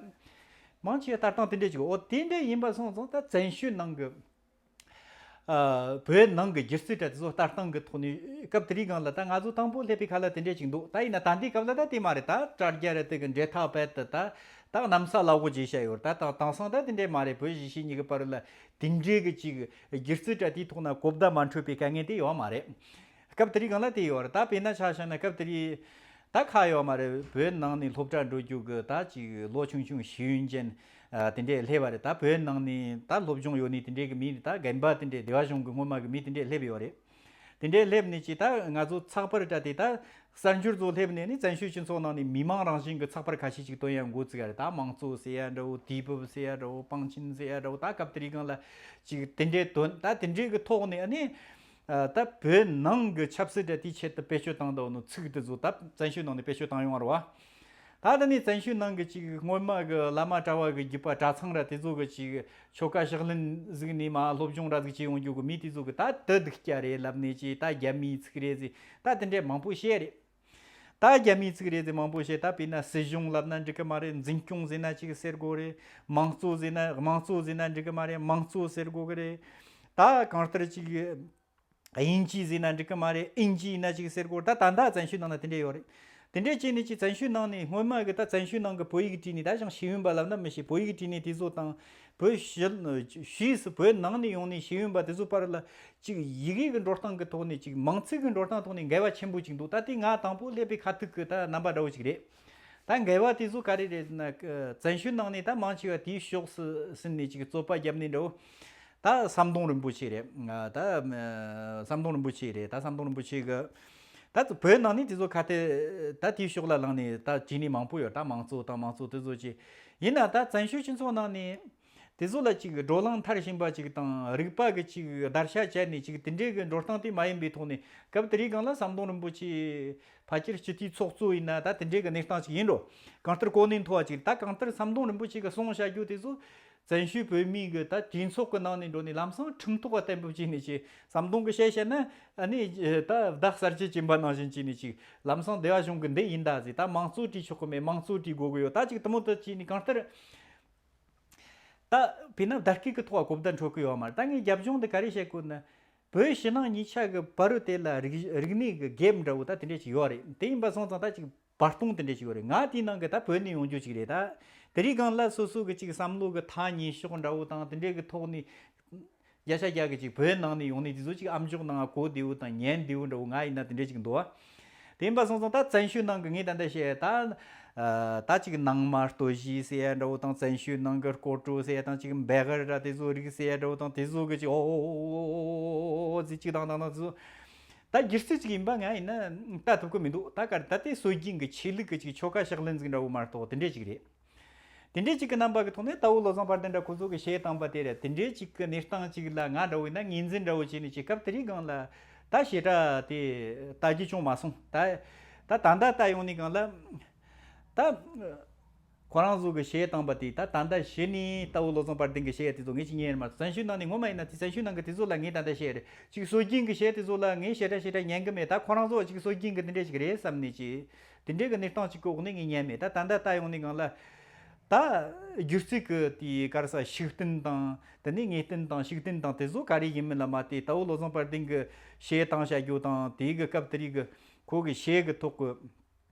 མང་ཆེ་བ་ལྟ་སྟངས་དེ་འདྲས་ཅིག་འོ་དེ་འདྲས་ཡིན་པ་སོང་ཙང་ད་བཙན་བྱོལ་ནང་གི་ཨ། བོད་ནང་གི་སྒྱུ་རྩལ་འདྲ་དེ་ཚོ་ལྟ་སྟངས་ཀྱི་ཐོག་ནས་སྐབས་དེ་རིང་སྒང་ལ་ད་ང་ཚོ་དང་པོ་སླེབས་པའི་ཁ་ལ་དེ་འདྲས་ཅིག་འདུག་ད་ཡིན་ན་ད་འདི་སྐབས་ལ་ད་དེ་མ་རེད། ད་དྲ་རྒྱ་རེད། དེ་གི་འབྲེལ་ཐག་རྦད་དེ་ད་ད་གནམ་ས་བླ་འོག་བརྗེས་བཞག་ཡོད་རེད། ད་ད་དེང་སང་ད་དེ་འདྲས་མ་རེད། བོད་གཞིས་བྱེས་གཉིས་ཀྱི་བར་ལ་དེ་འདྲས་ཀྱི་ཅིག་སྒྱུ་རྩལ་འདྲ་དེའི་ཐོག་ན་གོ་བརྡ་མ་འཕྲོད་པའི་དཀའ་ངལ་དེ་ཡོད་མ་རེད། སྐབས་དེ་རིང་སྒང་ལ་དེ་ཡོད་རེད། ད་དཔེར་ན་ཆ་བཞག་ན་སྐབས་དེ་རིང་ད་ཁ་ཡོད་མ་རེད། བོད་ནང་ནས་སློབ་གྲྭ་འགྲོ་རྒྱུ་གི་ད་ཅིག་ལོ་ཆུང་ཆུང་ཤེས་ཡོན་ཅན་ཨ་དེ་འདྲས་སླེབས་པ་རེད། ད་བོད་ནང་ནས་ད་སློབ་སྦྱོང་ཡོད་ནི་དེ་འདྲས་གི་མི་ད་རྒན་པ་དེ་འདྲས་སྡེ་བ་གཞུང་གི་སྔོན་མ་གི་མི་དེ་འདྲས་སླེབས་ཡོད་རེད། དེ་འདྲས་སླེབས་ནས་ཅིག་ད་ང་ཚོ་ཚགས་པར་འདྲ་དེ་ད་གསར་འགྱུར་ཚོ་སླེབས་ནས་ནི་བཙན་བྱོལ་སྤྱི་ཚོགས་ནང་ནས་མི་མང་རང་བཞིན་གི་ཚགས་པར་ཁ་ཤས་ཅིག་བཏོན་ཡ་འགོ་བཙུགས་ཡ་རེད། ད་དམངས་གཙོ་ཟེར་ཡ་འདྲ་བོ། དུས་བབ་ཟེར་ཡ་འདྲ་བོ། པང་ཆེན་ཟེར་ཡ་འདྲ་བོ། ད་སྐབས་དེ་རིང་སྒང་ལ་ཅིག་དེ་འདྲས་བཏོན། ད་དེ་འདྲས་གི་ཐོག་ནས་ཨ་ནི། ཨ། ད་བོད་ནང་གི་ཆབ་སྲིད་དེ་དེའི་ཆེད་དུ་བེད་སྤྱོད་བཏང་འདུག་ནོ་ཚིག་དེ་ཚོ་ད་བཙན་བྱོལ་ནང་ནས་བེད་སྤྱོད་བཏང་ཡོང་བ་རེད་བ། ད་ད་ནི་བཙན་བྱོལ་ནང་གི་ཅིག་སྔོན་མ་གི་བླ་མ་གྲྭ་བ་གི་བརྒྱུད་པ་གྲྭ་ཚང་ར་དེ་ཚོ་གི་ཅིག་ཆོ་ག་ཕྱག་ལེན་ཟིག་ནས་མ་སློབ་སྦྱོང་ར་ཟིག་བྱེད་ཡོང་རྒྱུ་གི་མི་དེ་ཚོ་གི་ད་དེ་སྡུག་ཅག་རེད་ལབ་ནས་ཅིག་ད་རྒྱ་མིའི་ཚིག་རེད་ཟེར། ད་དེ་འདྲས་མང་པོ་བཤད་རེད། ད་རྒྱ་མིའི་ཚིག་རེད་ཟེར་མང་པོ་བཤད། ད་དཔེར་ན་སྲིད་གཞུང་ལབ་ན་འགྲིག་གི་མ་རེད། འཛིན་སྐྱོང་ཟེར་ན་ཅིག་ཟེར་དགོས་རེད། དམངས་གཙོ་ཟེར་ན། དམངས་གཙོ་ཟེར་ན་འགྲིག་གི་མ་རེད། དམངས་གཙོ་ཟེར་དགོས་གི་རེད། ད་གང་ལྟར་ཅིག་དབྱིན་ཇི་ཟེར་ན་འགྲིག་གི་མ་རེད། ཨིན་ཇི་ཡིན་ན་ཅིག་ཟེར་དགོས། ད་ད་ལྟ་བཙན་བྱོལ་ནང་ན་དེ་འདྲས་ཡོད་རེད། དེ་འདྲས་བྱས་ནས་ཅིག་བཙན་བྱོལ་ནང་ནས་སྔོན་མ་གི་ད་བཙན་བྱོལ་ནང་གི་བོད་ཡིག་བྲིས་ནས། ད་ཅང་ཤེས་ཡོན་པ་ལབ་ན་མི་ཤེས། བོད་ཡིག་བྲིས་ནས་དེ་ཚོ་དང་། བོད་ཕྱི་ཕྱིས་སུ་བོད་ནང་ནས་ཡོང་ནས་ཤེས་ཡོན་པ་དེ་ཚོ་བར་ལ་ཅིག་ཡི་གེ་གི་འགྲོ་སྟངས་ཀྱི་ཐོག་ནས། ཅིག་མིང་ཚིག་གི་འགྲོ་སྟངས་ཐོག་ནས་འགལ་བ་ཆེན་པོ་ཅིག་འདུག་ད་དེ་ང་དང་པོ་སླེབས་པའི་ཁ་ཐུག་གི་ད་རྣམ་པ་འདྲ་བོ་ཅིག་རེད། ད་འགལ་བ་དེ་ཚོ་ག་རེ་རེད་ཟེར་ན། བཙན་བྱོལ་ནང་ནས་ད་མང་ཆེ་བ་དེའི་ཕྱོགས་སུ་ཟིན་ནས་ཅིག་རྩོད་པ་བརྒྱབ་ནས་འདྲ་བོ། ད་ཟམ་གདོང་རིན་པོ་ཆེ་རེད། ད་ཟམ་གདོང་རིན་པོ་ཆེ་རེད། ད་ཟམ་གདོང་རིན་པོ་ཆེ་གི་ད་བོད་ནང་ནས་དེ་ཚོ་ཁ་གཏད་ད་དེའི་ཕྱོགས་ལ་ལངས་ནས་ད་བྲིས་ནས་མང་པོ་ཡོད། ད་དམངས་གཙོ་དང་དམངས་གཙོ་དེ་ཚོ་ཅིག་ཡིན་ན། ད་བཙན་བྱོལ་སྤྱི་ཚོགས་ནང་ནས་དེ་ཚོ་ལ་ཅིག་བགྲོ་གླེང་མཐར་ཕྱིན་པ་ཅིག་དང་། རིག་པ་གི་ཅིག་བརྡར་ཤ་བཅད་ནས་ཅིག་དེ་འདྲའི་གི་འགྲོ་སྟངས་དེ་མ་ཡིན་པའི་ཐོག་ནས། སྐབས་དེ་རིང་སྒང་ལ་ཟམ་གདོང་རིན་པོ་ཆེ་ཕལ་ཆེར་སྤྱི་འཐུས་ཚོགས་གཙོ་ཡིན་ན་ད་དེ་འདྲའི་གི་གནས་སྟངས་ཅིག་ཡིན་འགྲོ། གང་ལྟར་གོ་གནས་མཐོ་བ་ཅིག་ད་གང་ལྟར་ཟམ་གདོང་རིན་པོ་ཆེ་གི་གསུང་བཤད་རྒྱུ་དེ་ཚོ་བཙན་བྱོལ་བོད་མིའི་གི་ད་གྲོས་ཚོགས་གི་ནང་ནས་འགྲོ་ནས་ལམ་སང་ཁྲིམས་ཐོག་ག་གཏན་འབེབས་བྱས་ནས་ཅིག་ཟམ་གདོང་གི་བཤད་བཤད་ན་ཨ་ནི་ད་བདག་གསར་བརྗེ་བྱིན་པ་ནང་བཞིན་བྱས་ནས་ཅིག་ལམ་སང་སྡེ་བ་གཞུང་གི་འདི་ཡིན་ད་ཟེར། ད་དམངས་གཙོ་བྲིས་ཆོག་གི་མེད། དམངས་གཙོ་བྲིས་དགོས་གི་ཡོད། ད་ཅིག་དེ་མོ་དེ་བྱས་ནས་གང་ལྟར། ད་དཔེར་ན་བརྡ་སྐད་ཀྱི་ཐོག་ག་གོ་བརྡ་འཕྲོད་ཀྱི་ཡོད་མ་རེད། ད་ངས་རྒྱབ་ལྗོངས་འདི་ག་རེ་བཤད་དགོས་ན། བོད་ཕྱི་ནང་གཉིས་ཆ་གི་བར་དུ་དེ་ལ་རིག་རིག་གནས་ཀྱི་གེམ་འདྲ་བོ་ད་དེ་འདྲས་ཅིག་ཡོད་རེད། དེ་ཡིན་པ་སོང་ཙང་ད་ཅིག་བར་སྟོང་དེ་འདྲས་ཅིག་ཡོད་རེད། ང་དེའི་ནང་གི་ད་བོད་ནས་ཡོང་རྒྱུ་ཅིག་རེད། ད་དེ་རིང་སྒང་ལ་སོ་སོ་གི་ཅིག་བསམ་བློ་གི་ཐག་ཉེ་ཕྱོགས་འདྲ་བོ་དང་དེ་འདྲས་གི་ཐོག་ནས་བརྒྱ་ཆ་བརྒྱ་གི་ཅིག་བོད་ནང་ནས་ཡོང་ནས་དེ་ཚོ་ཅིག་ཨམ་ཅོག་ནང་གོ་བདེ་བོ་དང་ཉན་བདེ་བོ་འདྲ་བོ་ང་ཡིན་ན་དེ་འདྲས་ཅིག་འདུག་བ། དེ་ཡིན་པ་སོང་ཙང་ད་བཙན་བྱོལ་ནང་གི་ངས་ད་ལྟ་བཤད་ད། ཨ། ད་ཅིག་ནང་མ་སྟོད་གཞས་ཟེར་ཡ་འདྲ་བོ་དང་བཙན་བྱོལ་ནང་གི་སྐོར་བྲོ་ཟེར་ཡ་དང་ཅིག་འབའ་གར་ར་དེ་ཚོ་རིགས་ཟེར་ཡ་འདྲ་བོ་དང་དེ་ཚོ་གི་ཅིག་ཨོ་ཨོ་ཨོ་ཨོ་ཨོ་ཨོ་ཟེར་ཅིག་དང་དང་དང་དེ་ཚོ། ད་སྒྱུ་རྩལ་ཅིག་ཡིན་པ་ང་ཡིན་ན་ལྟ་ཐུབ་ཀྱི་མི་འདུག་ད་ག་ད་ལྟའི་སྲོལ་རྒྱུན་གྱི་ཆོས་ལུགས་ཀྱི་ཅིག་ཆོ་ག་ཕྱག་ལེན་ཟིག་འདྲ་བོ་མ་གཏོགས་དེ་འདྲས་ཅིག་རེད། དེ་འདྲའི་ཅིག་གི་རྣམ་པ་གི་ཐོག་ནས་ལྟ་བུ་བློ་བཟང་དཔལ་ལྡན་འདྲ་ཁོ་ཚོ་གི་གཞས་བཏང་པ་དེ་རེད། དེ་འདྲའི་ཅིག་གི་གནས་སྟངས་ཅིག་ལ་ང་འདྲ་བོ་ཡིན་ན་ངོས་འཛིན་འདྲ་བོ་བྱས་ནས་ཅིག་སྐབས་དེ་རིང་སྒང་ལ་ད་ཞེ་དྲག་དེ་ལྟ་རྒྱུ་བྱུང་མ་སོང་། ད་ད་ད་ལྟ་ལྟ་ཡོང་ནས་སྒང་ལ་ད་ཁོ་རང་ཚོ་གི་གཞས་བཏང་པ་དེ་ད་ད་ལྟ་གཞི་ནས་ལྟ་བུ་བློ་བཟང་དཔལ་ལྡན་གི་གཞས་དེ་ཚོ་ངས་ཅིག་ཉན་ཡོད་མ་རེད། བཙན་བྱོལ་ནང་ནས་ངོ་མ་ཡིན་ན་དེ་བཙན་བྱོལ་ནང་གི་དེ་ཚོ་ལ་ངས་ད་ལྟ་བཤད་རེད། ཅིག་སྲོལ་རྒྱུན་གི་གཞས་དེ་ཚོ་ལ་ངས་ཞེ་དྲག་ཞེ་དྲག་ཉན་གི་མེད། ད་ཁོ་རང་ཚོ་ཅིག་སྲོལ་རྒྱུན་གི་དེ་འདྲ་ཞིག་རེད་བསམ་ནས་ཅིག་དེ་འདྲའི་གི་གནས་སྟངས་ཅིག་གི་འོག་ནས་ངས་ཉན་མེད། ད་ད་ལྟ་ལྟ་ཡོང་ནས་སྒང་ལ། ད་སྒྱུ་རྩལ་གི་དེའི་ག་རེ་ཟ་ཤུགས་རྐྱེན་དང་དེ་ནས་ངེས་གཏན་དང་ཤུགས་རྐྱེན་དང་དེ་ཚོ་ག་རེ་ཡིན་མིན་ལ་མ་ལྟོས་ལྟ་བུ་བློ་བཟང་དཔལ་ལྡན་གི་གཞས་བཏང་བྱ་རྒྱུ་དང་དེའི་གི་སྐབས་དེ་རིགས་གི་ཁོ་གི་གཞས་གི་ཐོག་གི་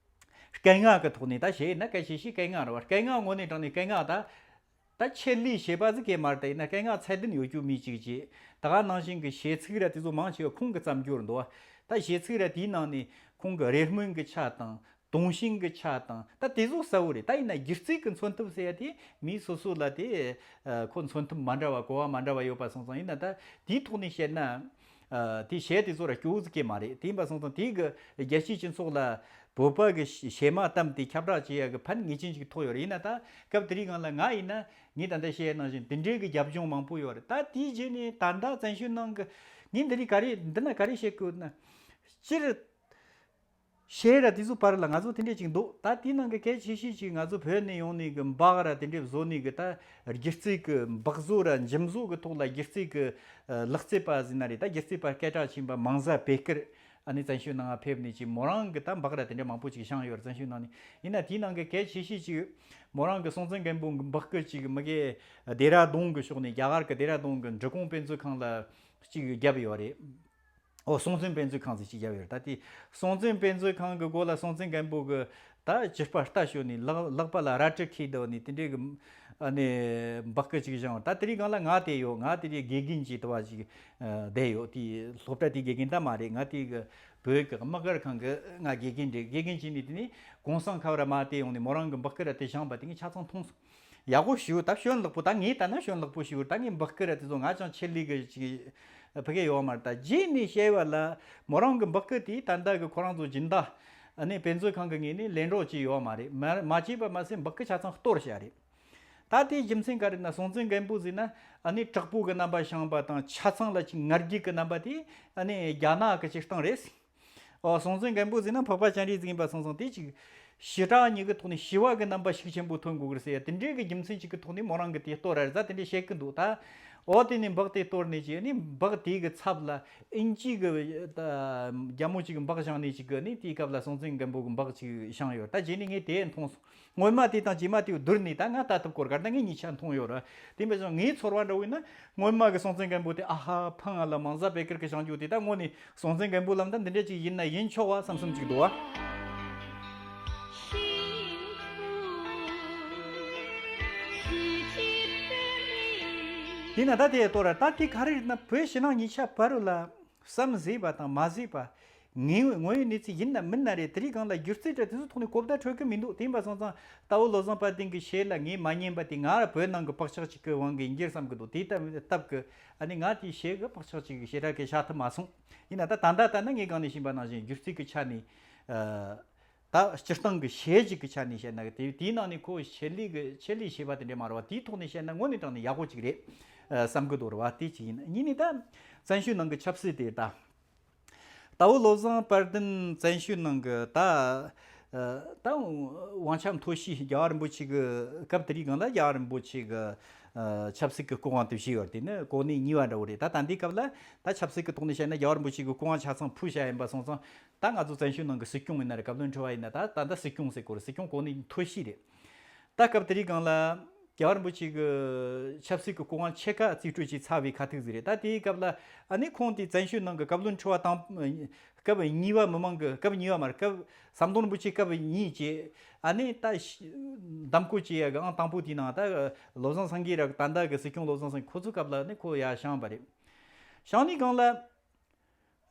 སྐད་ངག་གི་ཐོག་ནས། ད་གཞས་ཡིན་ན་སྐད་ཆ་བཤད་སྐད་ངག་རེད་བ། སྐད་ངག་ངོས་ནས་དྲངས་ནས་སྐད་ངག་ད་ད་ཆེད་ལས་བྱས་པ་ཟིག་གས་མ་རེད། ད་ཡིན་ན་སྐད་ངག་ཚད་ལྡན་ཡོད་རྒྱུ་མི་གཅིག་བྱས། ད་ག་ནང་བཞིན་གི་གཞས་ཚིག་ར་དེ་ཚོ་མང་ཆེ་བ་ཁོང་གི་བརྩམས་རྒྱུ་རེད་འདུག་བ། ད་གཞས་ཚིག་ར་དེའི་ནང་ནས་ཁོང་གི་རེ་སྨོན་གི་ཆ་དང་། གདུང་ཞེན་གྱི་ཆ་དང་ད་དེ་ཚོ་གསལ་བོ་རེད། ད་ཡིན་ན་སྒྱུ་རྩལ་གྱི་མཚོན་ཐབས་ཟེར་ཡ་དེ་མི་སོ་སོ་ལ་དེ་ཨ་ཁོ་མཚོན་ཐབས་མ་འདྲ་བ་གོ་བ་མ་འདྲ་བ་ཡོད་པ་སོང་ཙང་། ཡིན་ན་ད་དེའི་ཐོག་ནས་བཤད་ན། ཨ་དེ་གཞས་དེ་ཚོ་ར་སྐྱོ་བོ་ཟིག་གི་མ་རེད། དེ་ཡིན་པ་སོང་ཙང་དེའི་གི་རྒྱལ་སྤྱིའི་སྤྱི་ཚོགས་ལ་བོད་པ་གི་གཞས་མ་གཏམ་དེ་ཁྱབ་བསྒྲགས་བྱེད་ཡ་གི་ཕན་ངེས་ཅན་ཅིག་ཐོགས་ཡོད་རེད། ཡིན་ན་ད་སྐབས་དེ་རིང་སྒང་ལ་ང་ཡིན་ན་ངས་ད་ལྟ་བཤད་ཡ་ནང་བཞིན་དེ་འདྲའི་གི་རྒྱབ་ལྗོངས་མང་པོ་ཡོད་རེད། ད་དེའི་རྗེས་ནས་ད་ལྟ་བཙན་བྱོལ་ནང་གི་ངས་འདི་རིགས་ག་རེ་འདི་ན་ག་རེ་བཤད་དགོས་ན། སྤྱིར། གཞས་ར་དེ་ཚོ་བར་ལ་ང་ཚོ་དེ་འདྲས་ཅིག་འདུག་ད་དེའི་ནང་གི་གལ་ཆེ་ཤོས་ཅིག་ང་ཚོ་བོད་ནས་ཡོང་ནས་གི་འབག་ར་དེ་འདྲས་བཟོ་ནས་གི་ད་སྒྱུ་རྩལ་གི་འབག་བཟོ་ར་འཇིམ་བཟོ་གི་ཐོག་ལ་སྒྱུ་རྩལ་གི་ལག་རྩལ་པ་ཟེར་ན་རེད། ད་སྒྱུ་རྩལ་པ་སྐད་གྲགས་ཆེན་པ་མང་བཟའ་པད་དཀར་ཨ་ནི་བཙན་བྱོལ་ནང་ཕེབས་ནས་ཅིག་མོ་རང་གི་ད་འབག་ར་དེ་འདྲས་མང་པོ་ཅིག་བཞེངས་ཡོད་རེད། བཙན་བྱོལ་ནང་ནས། ཡིན་ན་དེའི་ནང་གི་གལ་ཆེ་ཤོས་ཅིག་མོ་རང་གི་སྲོང་བཙན་སྒམ་པོ་གི་འབག་གི་ཅིག་མི་གེ་ལྡེ་ར་ལྡུན་གི་ཕྱོགས་ནས་རྒྱ་གར་གི་ལྡེ་ར་ལྡུན་གི་འབྲི་གུང་དཔེ་མཛོད་ཁང་ལ་ཅིག་བརྒྱབ་ཡོད་རེད། ཨོ་སྲོང་བཙན་དཔེ་མཛོད་ཁང་ཟེར་ཅིག་བརྒྱབ་ཡོད་རེད། ད་དེ་སྲོང་བཙན་དཔེ་མཛོད་ཁང་གི་སྒོ་ལ་སྲོང་བཙན་སྒམ་པོ་གི་ད་སྐྱི་པགས་རྟ་ཞོན་ནས་ལག་ལག་པ་ལ་རལ་གྲི་འཁྱེར་བསྡད་ནས་དེ་འདྲའི་གི་ཨ་ནི་འབག་གི་ཅིག་བཞེངས་ཡོད། ད་དེ་རིང་སྒང་ལ་ང་དེ་ཡོད། ང་དེ་རིང་དགེ་རྒན་གྱི་དུ་བ་ཅིག་བསྡད་ཡོད། དེ་སློབ་གྲྭ་དེའི་དགེ་རྒན་ད་མ་རེད། ང་དེ་གི་བོད་ཀྱི་དམག་སྒར་ཁང་གི་ང་དགེ་རྒན་རེད། དགེ་རྒན་བྱས་ནས་དེ་ནས་གུང་སེང་ཁ་བ་ར་མ་དེ་ཡོང་ནས་མོ་རང་གི་འབག་གི་ར་དེ་བཞེངས་པ་དེ་ངས་ཆ་ཚང་མཐོང་སོང་། ཡག་པོ་ཞེ་པོ་ད་ཞོན་ལག་པོ། ད་ངས་ལྟ་ན་ཞོན་ལག་པོ་ཞེ་པོ། ད་ངས་འབག་གི་ར་དེ་ཚོ་ང་ཅང་ཆེད་ལས་གི་ཅིག་ཕ་གི་ཡོད་མ་རེད། ད་རྗེས་ནས་བཤད་པ་ལ་མོ་རང་གི་འབག་གི་དེ་ད་ལྟ་གི་ཁོ་རང་ཚོ་སྦྱིན་བདག་ཨ་ནི་དཔེ་མཛོད་ཁང་གི་ངོས་ནས་ལེན་རོགས་བྱས་ཡོད་མ་རེད། མ་མ་བྱས་པ་མ་ཟད་འབག་གི་ཆ་ཚང་གཏོར་བཞག་རེད། ད་དེའི་རྒྱུ་མཚན་ག་རེ་ན་སྲོང་བཙན་སྒམ་པོ་ཟེར་ན་ཨ་ནི་དྲག་པོ་གི་རྣམ་པ་བཞེངས་པ་དང་ཆ་ཚང་ལ་ཅིག་ང་རྒྱལ་གི་རྣམ་པ་དེ་ཨ་ནི་རྒྱ་ནག་གི་སྤྱིར་བཏང་རེད། ཨོ་སྲོང་བཙན་སྒམ་པོ་ཟེར་ན་འཕགས་པ་སྤྱན་རས་གཟིགས་ཡིན་པ་སོང་ཙང་དེ་ཅིག་ཞི་དྲག་གཉིས་ཀྱི་ཐོག་ནས་ཞི་བ་གི་རྣམ་པ་ཤུགས་ཆེན་པོ་ཐོན་དགོས་ཀྱི་རེད་ཟེར་ཡ་དེ་འདྲའི་གི་རྒྱུ་མཚན་ཅིག་གི་ཐོག་ནས་མོ་རང་གི་དེ་གཏོར་ར་རེད་ཟེར་དེ་འདྲའི་བཤད་ཀྱི་འདུག་ད་ཨོ་དེ་ནས་འབག་དེ་གཏོར་ནས་ཅིག་ནི་འབག་དེ་གི་ཚབ་ལ་ཨིན་ཇི་གི་ད་རྒྱ་མོ་ཅིག་གི་འབག་བཞེངས་ནས་ཅིག་གི་ནི་དེའི་སྐབས་ལ་སྲོང་བཙན་སྒམ་པོ་གི་འབག་ཅིག་བཞེངས་ཡོད། ད་རྗེས་ནས་ངས་དེ་མཐོང་སོང་། སྔོན་མ་དེ་དང་རྗེས་མ་དེ་བསྡུར་ནས་ད་ང་ལྟ་ཐུབ་སྐོར་གར་ད་ངས་གཉིས་ཆ་མཐོང་ཡོད་ར། དེ་འབད་ཙང་ངའི་ཚོར་བ་འདྲ་བོ་ཡིན་ན་སྔོན་མ་གི་སྲོང་བཙན་སྒམ་པོ་དེ་ཨ་ཧ་ཕང་ང་ལ་མང་བཟའ་པད་དཀར་གི་བཞེངས་རྒྱུ་དེ་ད་དངོས་ནས་སྲོང་བཙན་སྒམ་པོ་ལབ་ད་འདི་འདྲ་ཅིག་ཡིན་ན་ཡིན་ཆོག་བ་བསམ་བསམ་ཅིག་འདུག་བ། དེས་ན་ད་དེ་ལྟོ་ར་ད་དེ་ག་རེ་རེད་ན་བོད་ཕྱི་ནང་གཉིས་ཆ་བར་ལ་བསམ་བཟོས་པ་དང་མ་བཟོས་པ། ངའི་དངོས་ཡོད་གནས་ཚུལ་ཡིན་ན་མིན་ན་རེད། དེ་རིང་སྒང་ལ་སྒྱུ་རྩལ་འདྲ་དེ་ཚོ་ཐོག་ནས་གོ་བརྡ་འཕྲོད་ཀྱི་མི་འདུག་དེ་ཡིན་པ་སོང་ཙང་ལྟ་བུ་བློ་བཟང་དཔལ་ལྡན་གྱི་གཞས་ལ་ངས་མ་ཉན་པ་དེ་ང་ར་བོད་ནང་གི་བག་ཆགས་ཅིག་གི་དབང་གིས་ཡིན་གྱི་རེད་བསམ་གྱི་འདུག་དེ་ལྟ་སྟབས་ཀྱི་ཨ་ནི་ང་དེའི་གཞས་གི་བག་ཆགས་ཅིག་གི་ཞེ་དྲག་གི་བཞག་ཐུབ་མ་སོང་། ཡིན་ན་ད་ད་ལྟ་ལྟ་ན་ངས་གང་ནས་ཤེས་པ་ནང་བཞིན་སྒྱུ་རྩལ་གྱི་ཆ་ནས་ཨ། ད་སྤྱིར་བཏང་གི་གཞས་ཅིག་གི་ཆ་ནས་བཤད་ན་དེ་དེའི་ནང་ནས་ཁོ་ཆེད་ལས་གི་ཆེད་ལས་བྱས་པ་དེ་འདྲ་མ་རེད་བ། དེའི་ཐོག་ནས་བཤད་ན་དངོས་གནས་དྲང་ནས་ཡག་པོ་ཅིག་རེད་བསམ་གྱི་འདུག་རེད་བ། དེ་ཅིག་ཡིན། གཉིས་ནས་ད་བཙན་བྱོལ་ནང་གི་ཆབ་སྲིད་དེ་ད། ལྟ་བུ་བློ་བཟང་དཔལ་ལྡན་བཙན་བྱོལ་ནང་གི་ད་ད་དབང་ཆ་མཐོ་ཤོས་རྒྱལ་བ་རིན་པོ་ཆེ་གི་སྐབས་དེ་རིང་སྒང་ལ་རྒྱལ་བ་རིན་པོ་ཆེ་གི་ཆབ་སྲིད་ཀྱི་སྐུ་དབང་དེ་བཞེས་ཡོད་རེད། དེ་ནི་གོ་གནས་གཉིས་པ་འདྲ་བོ་རེད། ད་ད་ལྟའི་སྐབས་ལ་ད་ཆབ་སྲིད་ཀྱི་ཐོག་ནས་བཤད་ན་རྒྱལ་བ་རིན་པོ་ཆེ་གི་སྐུ་དབང་ཆ་ཚང་ཕུལ་བཞག་ཡིན་པ་སོང་ཙང་ད་ང་ཚོ་བཙན་བྱོལ་ནང་གི་སྲིད་སྐྱོང་ཡིན་ན་རེད། བཀའ་བློན་ཁྲི་པ་ཡིན་ན་ད་ད་ལྟ་སྲིད་སྐྱོང་ཟེར་གོ་རེད། སྲིད་སྐྱོང་གོ་གནས་མཐོ་ཤོས་རེད། ད་སྐབས་དེ་རིང་སྒང་ལ་ རྒྱལ་བ་རིན་པོ་ཆེ་གི་ཆབ་སྲིད་ཀྱི་གོ་འཕང་ཕྱེད་ཀ་རྩིས་སྤྲོད་བྱས་ཚར་བའི་ཁ་ཐུག་ཟིག་རེད། ད་དེའི་སྐབས་ལ་ཨ་ནི་ཁོང་དེ་བཙན་བྱོལ་ནང་གི་བཀའ་བློན་ཁྲི་པ་དང་སྐབས་གཉིས་པ་མི་མང་གི་སྐབས་གཉིས་པ་མ་རེད། སྐབས་ཟམ་གདོང་རིན་པོ་ཆེ་སྐབས་གཉིས་བྱས། ཨ་ནི་ད་ཤ་གདམ་བསྐོ་བྱེད་ཡ་གི་ཨང་དང་པོ་དེའི་ནང་ད་བློ་བཟང་སེང་གེ་ར་ད་ལྟ་གི་སྲིད་སྐྱོང་བློ་བཟང་སེང་གེ་ཁོ་ཚོའི་སྐབས་ལ་ནི་ཁོ་ཡར་བཞེངས་པ་རེད། བཞེངས་ནས་སྒང་ལ།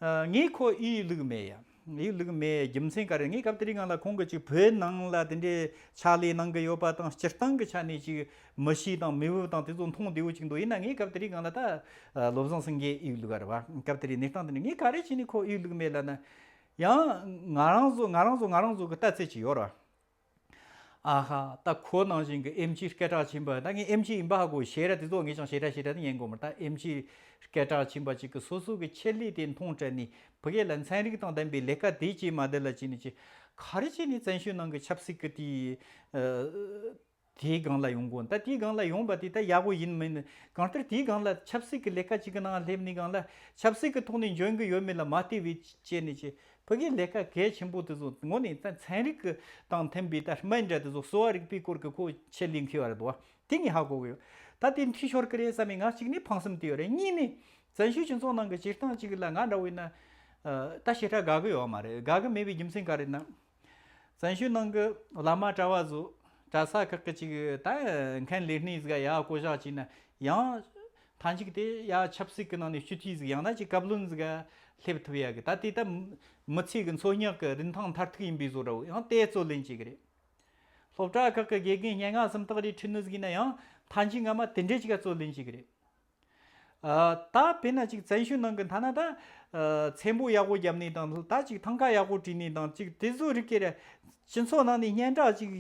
ཨ། ངས་ཁོ་ཨེ་བླུགས་མེད་ཡ། ཨེ་བླུགས་མེད་རྒྱུ་མཚན་ག་རེ། ངས་སྐབས་དེ་རིང་སྒང་ལ་ཁོང་གི་ཅིག་བོད་ནང་ལ་དེ་འདྲའི་ཕྱག་ལས་གནང་གི་ཡོད་པ་དང་། སྤྱིར་བཏང་གི་ཆ་ནས་ཅིག་མི་གཤིས་དང་མི་བུ་དང་དེ་ཚོ་མཐོང་བདེ་བོ་ཅིག་འདུག་ཡིན་ན་ངས་སྐབས་དེ་རིང་སྒང་ལ་ད་བློ་བཟང་སེང་གེ་ཨེ་བླུགས་ག་རེད་བ། སྐབས་དེ་རིང་གནས་སྟངས་དེ་འདྲ། ངས་ག་རེ་བྱས་ནས་ཁོ་ཨེ་བླུགས་མེད་ལབ་ན། ཡང་ང་རང་ཚོ་ང་རང་ཚོ་ང་རང་ཚོ་གི་ལྟ་ཚུལ་ཅིག་ཡོད་རེད་བ། ཨ་ཧ། ད་ཁོ་ནང་བཞིན་གྱི་ཨེམ་ཆི་སྐད་གྲགས་ཆེན་པོ། ད་ངས་ཨེམ་ཆི་ཡིན་པ་ཧ་གོ། ཞེ་དྲག་དེ་ཚོ་ངས་ཀྱང་ཞེ་དྲག་ཞེ་དྲག་ནི་ཉན་གོ་མ་རེད། ད་ཨེམ་ཆི་སྐད་གྲགས་ཆེན་པོ་ཅིག་གི་སོ་སོ་གི་ཆེད་ལས་དེ་མཐོང་སྤྲད་ནས་ཕ་གི་ལ་ཚན་རིག་དང་ལྡན་པའི་ལས་ཀ་དེ་བྱས་མ་བསྡད་ལ་བྱས་ནས་ཅི། ག་རེ་བྱས་ནས་བཙན་བྱོལ་ནང་གི་ཆབ་སྲིད་ཀྱི་དེའི་ཨ་དེའི་སྒང་ལ་ཡོང་གོ། ད་དེའི་སྒང་ལ་ཡོང་པ་དེ་ད་ཡག་པོ་ཡིན་མིན། གང་ལྟར་དེའི་སྒང་ལ་ཆབ་སྲིད་ཀྱི་ལས་ཀ་ཅིག་གི་ནང་སླེབས་ནས་སྒང་ལ་ཆབ་སྲིད་ཀྱི་ཐོག་ནས་འཇོན་གི་ཡོད་མེད་ལ་མ་ལྟོས་པའི་བྱས་ནས་ཅི། ཕ་གིའི་ལས་ཀ་གལ་ཆེན་པོ་དེ་ཚོ་དངོས་གནས་ད་ཚན་རིག་གི་དང་མཐུན་པའི་ད་སྨན་འདྲ་དེ་ཚོ་གསོ་བ་རིག་པའི་སྐོར་གྱི་ཁོ་ཆེད་ལས་མཁས་པ་རེད་འདུག་བ། དེ་ངས་ཧ་གོ་གི་ཡོད། ད་དེ་འཐུས་ཤོར་གི་རེད་བསམ་མི་ང་གཅིག་ནས་ཕངས་སེམས་དེ་ཡོད་རེད། གཉིས་ནས་བཙན་བྱོལ་སྤྱི་ཚོགས་ནང་གི་སྤྱིར་བཏང་གཅིག་ལ་ང་འདྲ་བོ་ཡིན་ན། ཨ། ད་ཞེ་དྲག་དགའ་གི་ཡོད་མ་རེད། དགའ་གི་མེད་པའི་རྒྱུ་མཚན་ག་རེ་ན། བཙན་བྱོལ་ནང་གི་བླ་མ་གྲྭ་བ་ཚོ་གྲྭ་ས་ཁག་གི་ཅིག་ད་མཁན་ལས་སྣེ་ཟིག་ཡར་བསྐོ་བཞག་བྱས་ན་ཡང་མཐའ་མཇུག་དེ་ཡར་ཆབ་སྲིད་ཀྱི་ནང་ནས་སྤྱི་འཐུས་ཟིག་ཡང་ན་ཅིག་བཀའ་བློན་ཟིག་སླེབས་ཐུབ་ཡ་གི། ད་དེ་ད་མི་ཚེ་གི་འཚོལ་སྙེག་གི་རིན་ཐང་མཐར་ཐུག་ཡིན་པའི་བཟོ་འདྲ་བོ་ཡང་དེ་རྩོད་ལེན་བྱེད་གི་རེད། སློབ་གྲྭ་ཁག་གི་དགེ་རྒན་སྙན་ངག་སུམ་རྟགས་རེ་ཁྲིད་ནི་ཟིག་ཡིན་ན་ཡང་མཐའ་མཇུག་སྔ་མ་དེ་འདྲས་ཅིག་ག་རྩོད་ལེན་བྱེད་གི་རེད། ཨ། ད་དཔེར་ན་ཅིག་བཙན་བྱོལ་ནང་གི་མཐའ་ན་ད། ཨ། ཚེམ་པོ་ཡག་པོ་བརྒྱབ་ནས་དང་། ད་ཅིག་ཐང་ཀ་ཡག་པོ་བྲིས་ནས་དང་། ཅིག་དེ་ཚོ་རིགས་ཀྱི་རེད། སྤྱི་ཚོགས་ནང་ནས་སྙན་གྲགས་ཅིག་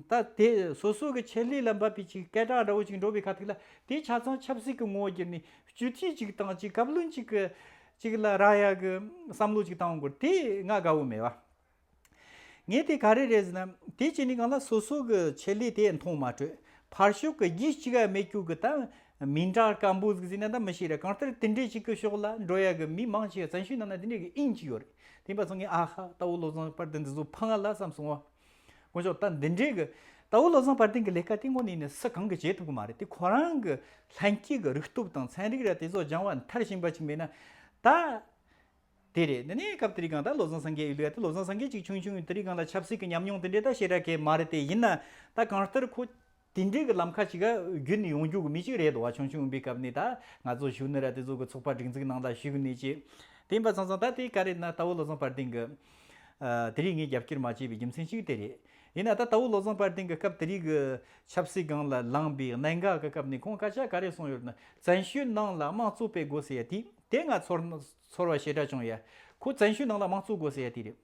ད་དེ་སོ་སོ་གི་ཆེད་ལས་ལ་འབབ་པའི་ཅིག་སྐད་གྲགས་འདྲ་བོ་ཅིག་འགྲོ་བའི་ཁ་ཐུག་ལ། དེ་ཆ་ཚང་ཆབ་སྲིད་ཀྱི་ངོ་བོ་བསྒྱུར་ནས་སྤྱི་འཐུས་ཅིག་དང་ཅིག་བཀའ་བློན་ཅིག་གི་ཅིག་ལ་རག་ཡ་གི་བསམ་བློ་ཅིག་བཏང་དགོས། དེ་ང་དགའ་བོ་མེད་བ། ངས་དེ་ག་རེ་རེད་ཟེར་ན། དེ་བྱས་ནས་གང་ལ་སོ་སོ་གི་ཆེད་ལས་དེ་མཐོང་མ་སྤྲོད། ཕར་ཕྱོགས་གི་རྒྱུས་གཅིག་ག་མེད་རྒྱུ་གི་ད་མིང་གྲགས་སྐམ་པོ་ཟིག་ཟིན་ན་ད་མི་ཤེས་ར། གང་ལྟར་དེ་འདྲས་ཅིག་གི་ཕྱོགས་ལ་འགྲོ་ཡ་གི་མི་མང་ཆེ་བ་བཙན་བྱོལ་ནང་ན་དེ་འདྲས་གི་དབྱིངས་ཅིག་ཡོད་རེད། དེ་འབའ་སོང་ངས་ཨ་ཧ། རྟ་བོ་བློ་བཟང་དཔལ་ལྡན་འདི་ཚོ་ཕངས་ལ་བསམ་སོང་བ། ངོ་ཅོག་ད་འདི་འདྲས་གི་རྟ་བོ་བློ་བཟང་དཔལ་ལྡན་གི་ལས་ཀ་དེ་དངོས་གནས་ནས་སུ་གང་གི་བྱེད་ཐུབ་གི་མ་རེད། དེ་ཁོ་རང་གི་ལྷན་སྐྱེས་གི་རིག་སྟོབས་དང་ཚན་རིག་ར་དེ་ཚོ་སྦྱང་བ་མཐར་ཕྱིན་པ་ཅིག་མེད་ན་ད། དེ་རེད། འདི་ནས་སྐབས་དེ་རིང་གང་ལྟར་བློ་བཟང་སེང་གེ་ཡིན་ལུགས་ཡ་དེ། བློ་བཟང་སེང་གེ་ཅིག་ཆུང་ཆུང་དེ་རིང་གང་ལ་ཆབ་སྲིད་ཀྱི་ཉམས་མྱོང་དེ་འདྲས་ད་ཞེ་དྲག་གི་མ་རེད་དེ། ཡིན་ན་ད་གང་ལྟར་ཁོ་དེ་འདྲས་ཀྱི་ལམ་ཁ་ཅིག་ག་བརྒྱུད་ནས་ཡོང་རྒྱུ་གི་མི་ཅིག་རེད་འདུག་བ། ཆུང་ཆུང་ཡིན་པའི་སྐབས་ནས་ད་ང་ཚོ་གཞོན་ནུ་ར་དེ་ཚོ་གི་ཚོགས་པ་སྒྲིག་འཛུགས་ནང་ལ་ཞུགས་ནས་ཅི། དེ་ཡིན་པ་ཚང་ཚང་ད་དེ་ག་རེད་ན། རྟ་བོ་བློ་བཟང་དཔལ་ལྡན་གི་ཨ་དེ་རིང་ངས་རྒྱབ་སྐྱོར་མ་བྱས་པའི་རྒྱུ་མཚན་ཅིག་དེ་རེད། ཡིན་ན་ད་རྟ་བོ་བློ་བཟང་དཔལ་ལྡན་གི་སྐབས་དེ་རིང་གི་ཆབ་སྲིད་སྒང་ལ་ལངས་པའི་གནད་འགག་གི་སྐབས་ནས་ཁོང་སྐད་ཆ་ག་རེ་གསུངས་ཡོད་ན། བཙན་བྱོལ་ནང་ལ་དམངས་གཙོ་སྤེལ་དགོས་ཟེར་ཡ་དེ། དེ་ང་ཚོར་ཚོར་བ་ཞེ་དྲག་བྱུང་ཡ། ཁོ་བཙན་བྱོལ་ནང་ལ་དམངས་གཙོ་དགོས་ཟེར་ཡ་དེ་རེད།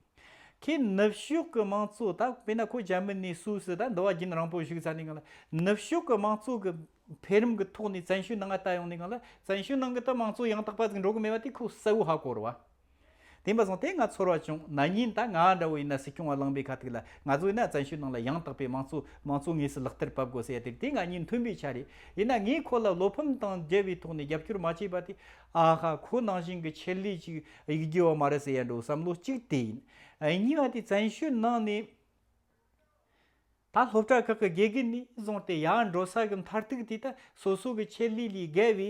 ཁོས་ནུབ་ཕྱོགས་ཀྱི་དམངས་གཙོ་ད་དཔེར་ན་ཁོ་འཇར་མ་ནི་སུད་སི་ད་འདི་བ་རྒྱུན་རིང་པོ་བཞུགས་ཚར་ནས་སྒང་ལ། ནུབ་ཕྱོགས་ཀྱི་དམངས་གཙོ་གི་འཕེལ་རིམ་གྱི་ཐོག་ནས་བཙན་བྱོལ་ནང་ལ་ལྟ་ཡོང་ནས་སྒང་ལ། བཙན་བྱོལ་ནང་གི་ད་དམངས་གཙོ་ཡང་དག་པ་ཟིག་འགྲོ་གི་མེད་པ་དེ་ཁོ་གསལ་བོ་ཧ་གོ་རེད་བ། དེ་འབའ་སོང་དེ་ང་ཚོར་བ་བྱུང་། ན་ནིང་ད་ང་འདྲ་བོ་ཡིན་ན་སྲིད་སྐྱོང་བ་ལངས་པའི་ཁ་ཐུག་ལ་ང་ཚོ་ཡིན་ན་བཙན་བྱོལ་ནང་ལ་ཡང་དག་པའི་དམངས་གཙོ་དམངས་གཙོ་དངོས་སུ་ལག་བསྟར་བབས་དགོས་ཟེར་ཡ་དེ། དེ་ང་གཉིས་མཐུན་པའི་ཆ་རེད། ཡིན་ན་ངས་ཁོ་ལ་བློ་ཕམ་དང་འབྲེལ་བའི་ཐོག་ནས་རྒྱབ་སྐྱོར་མ་བྱས་པ་དེ། ཨ་ཧ། ཁོ་ནང་བཞིན་གྱི་ཆེད་ལས་ཅིག་ཡིག་རྒྱུ་བ་མ་རེད་ཟེར་ཡ་འགྲོ་བསམ་བློ་གཅིག་དེ་ཡིན། གཉིས་པ་དེ་བཙན་བྱོལ་ནང་ནས་ད་སློབ་གྲྭ་ཁག་གི་དགེ་རྒན་ནས་བཟུང་སྟེ་ཡར་འགྲོ་ས་གི་མཐར་ཐུག་དེ་ད་སོ་སོ་གི་ཆེད་ལས་ལས་བརྒལ་བའི་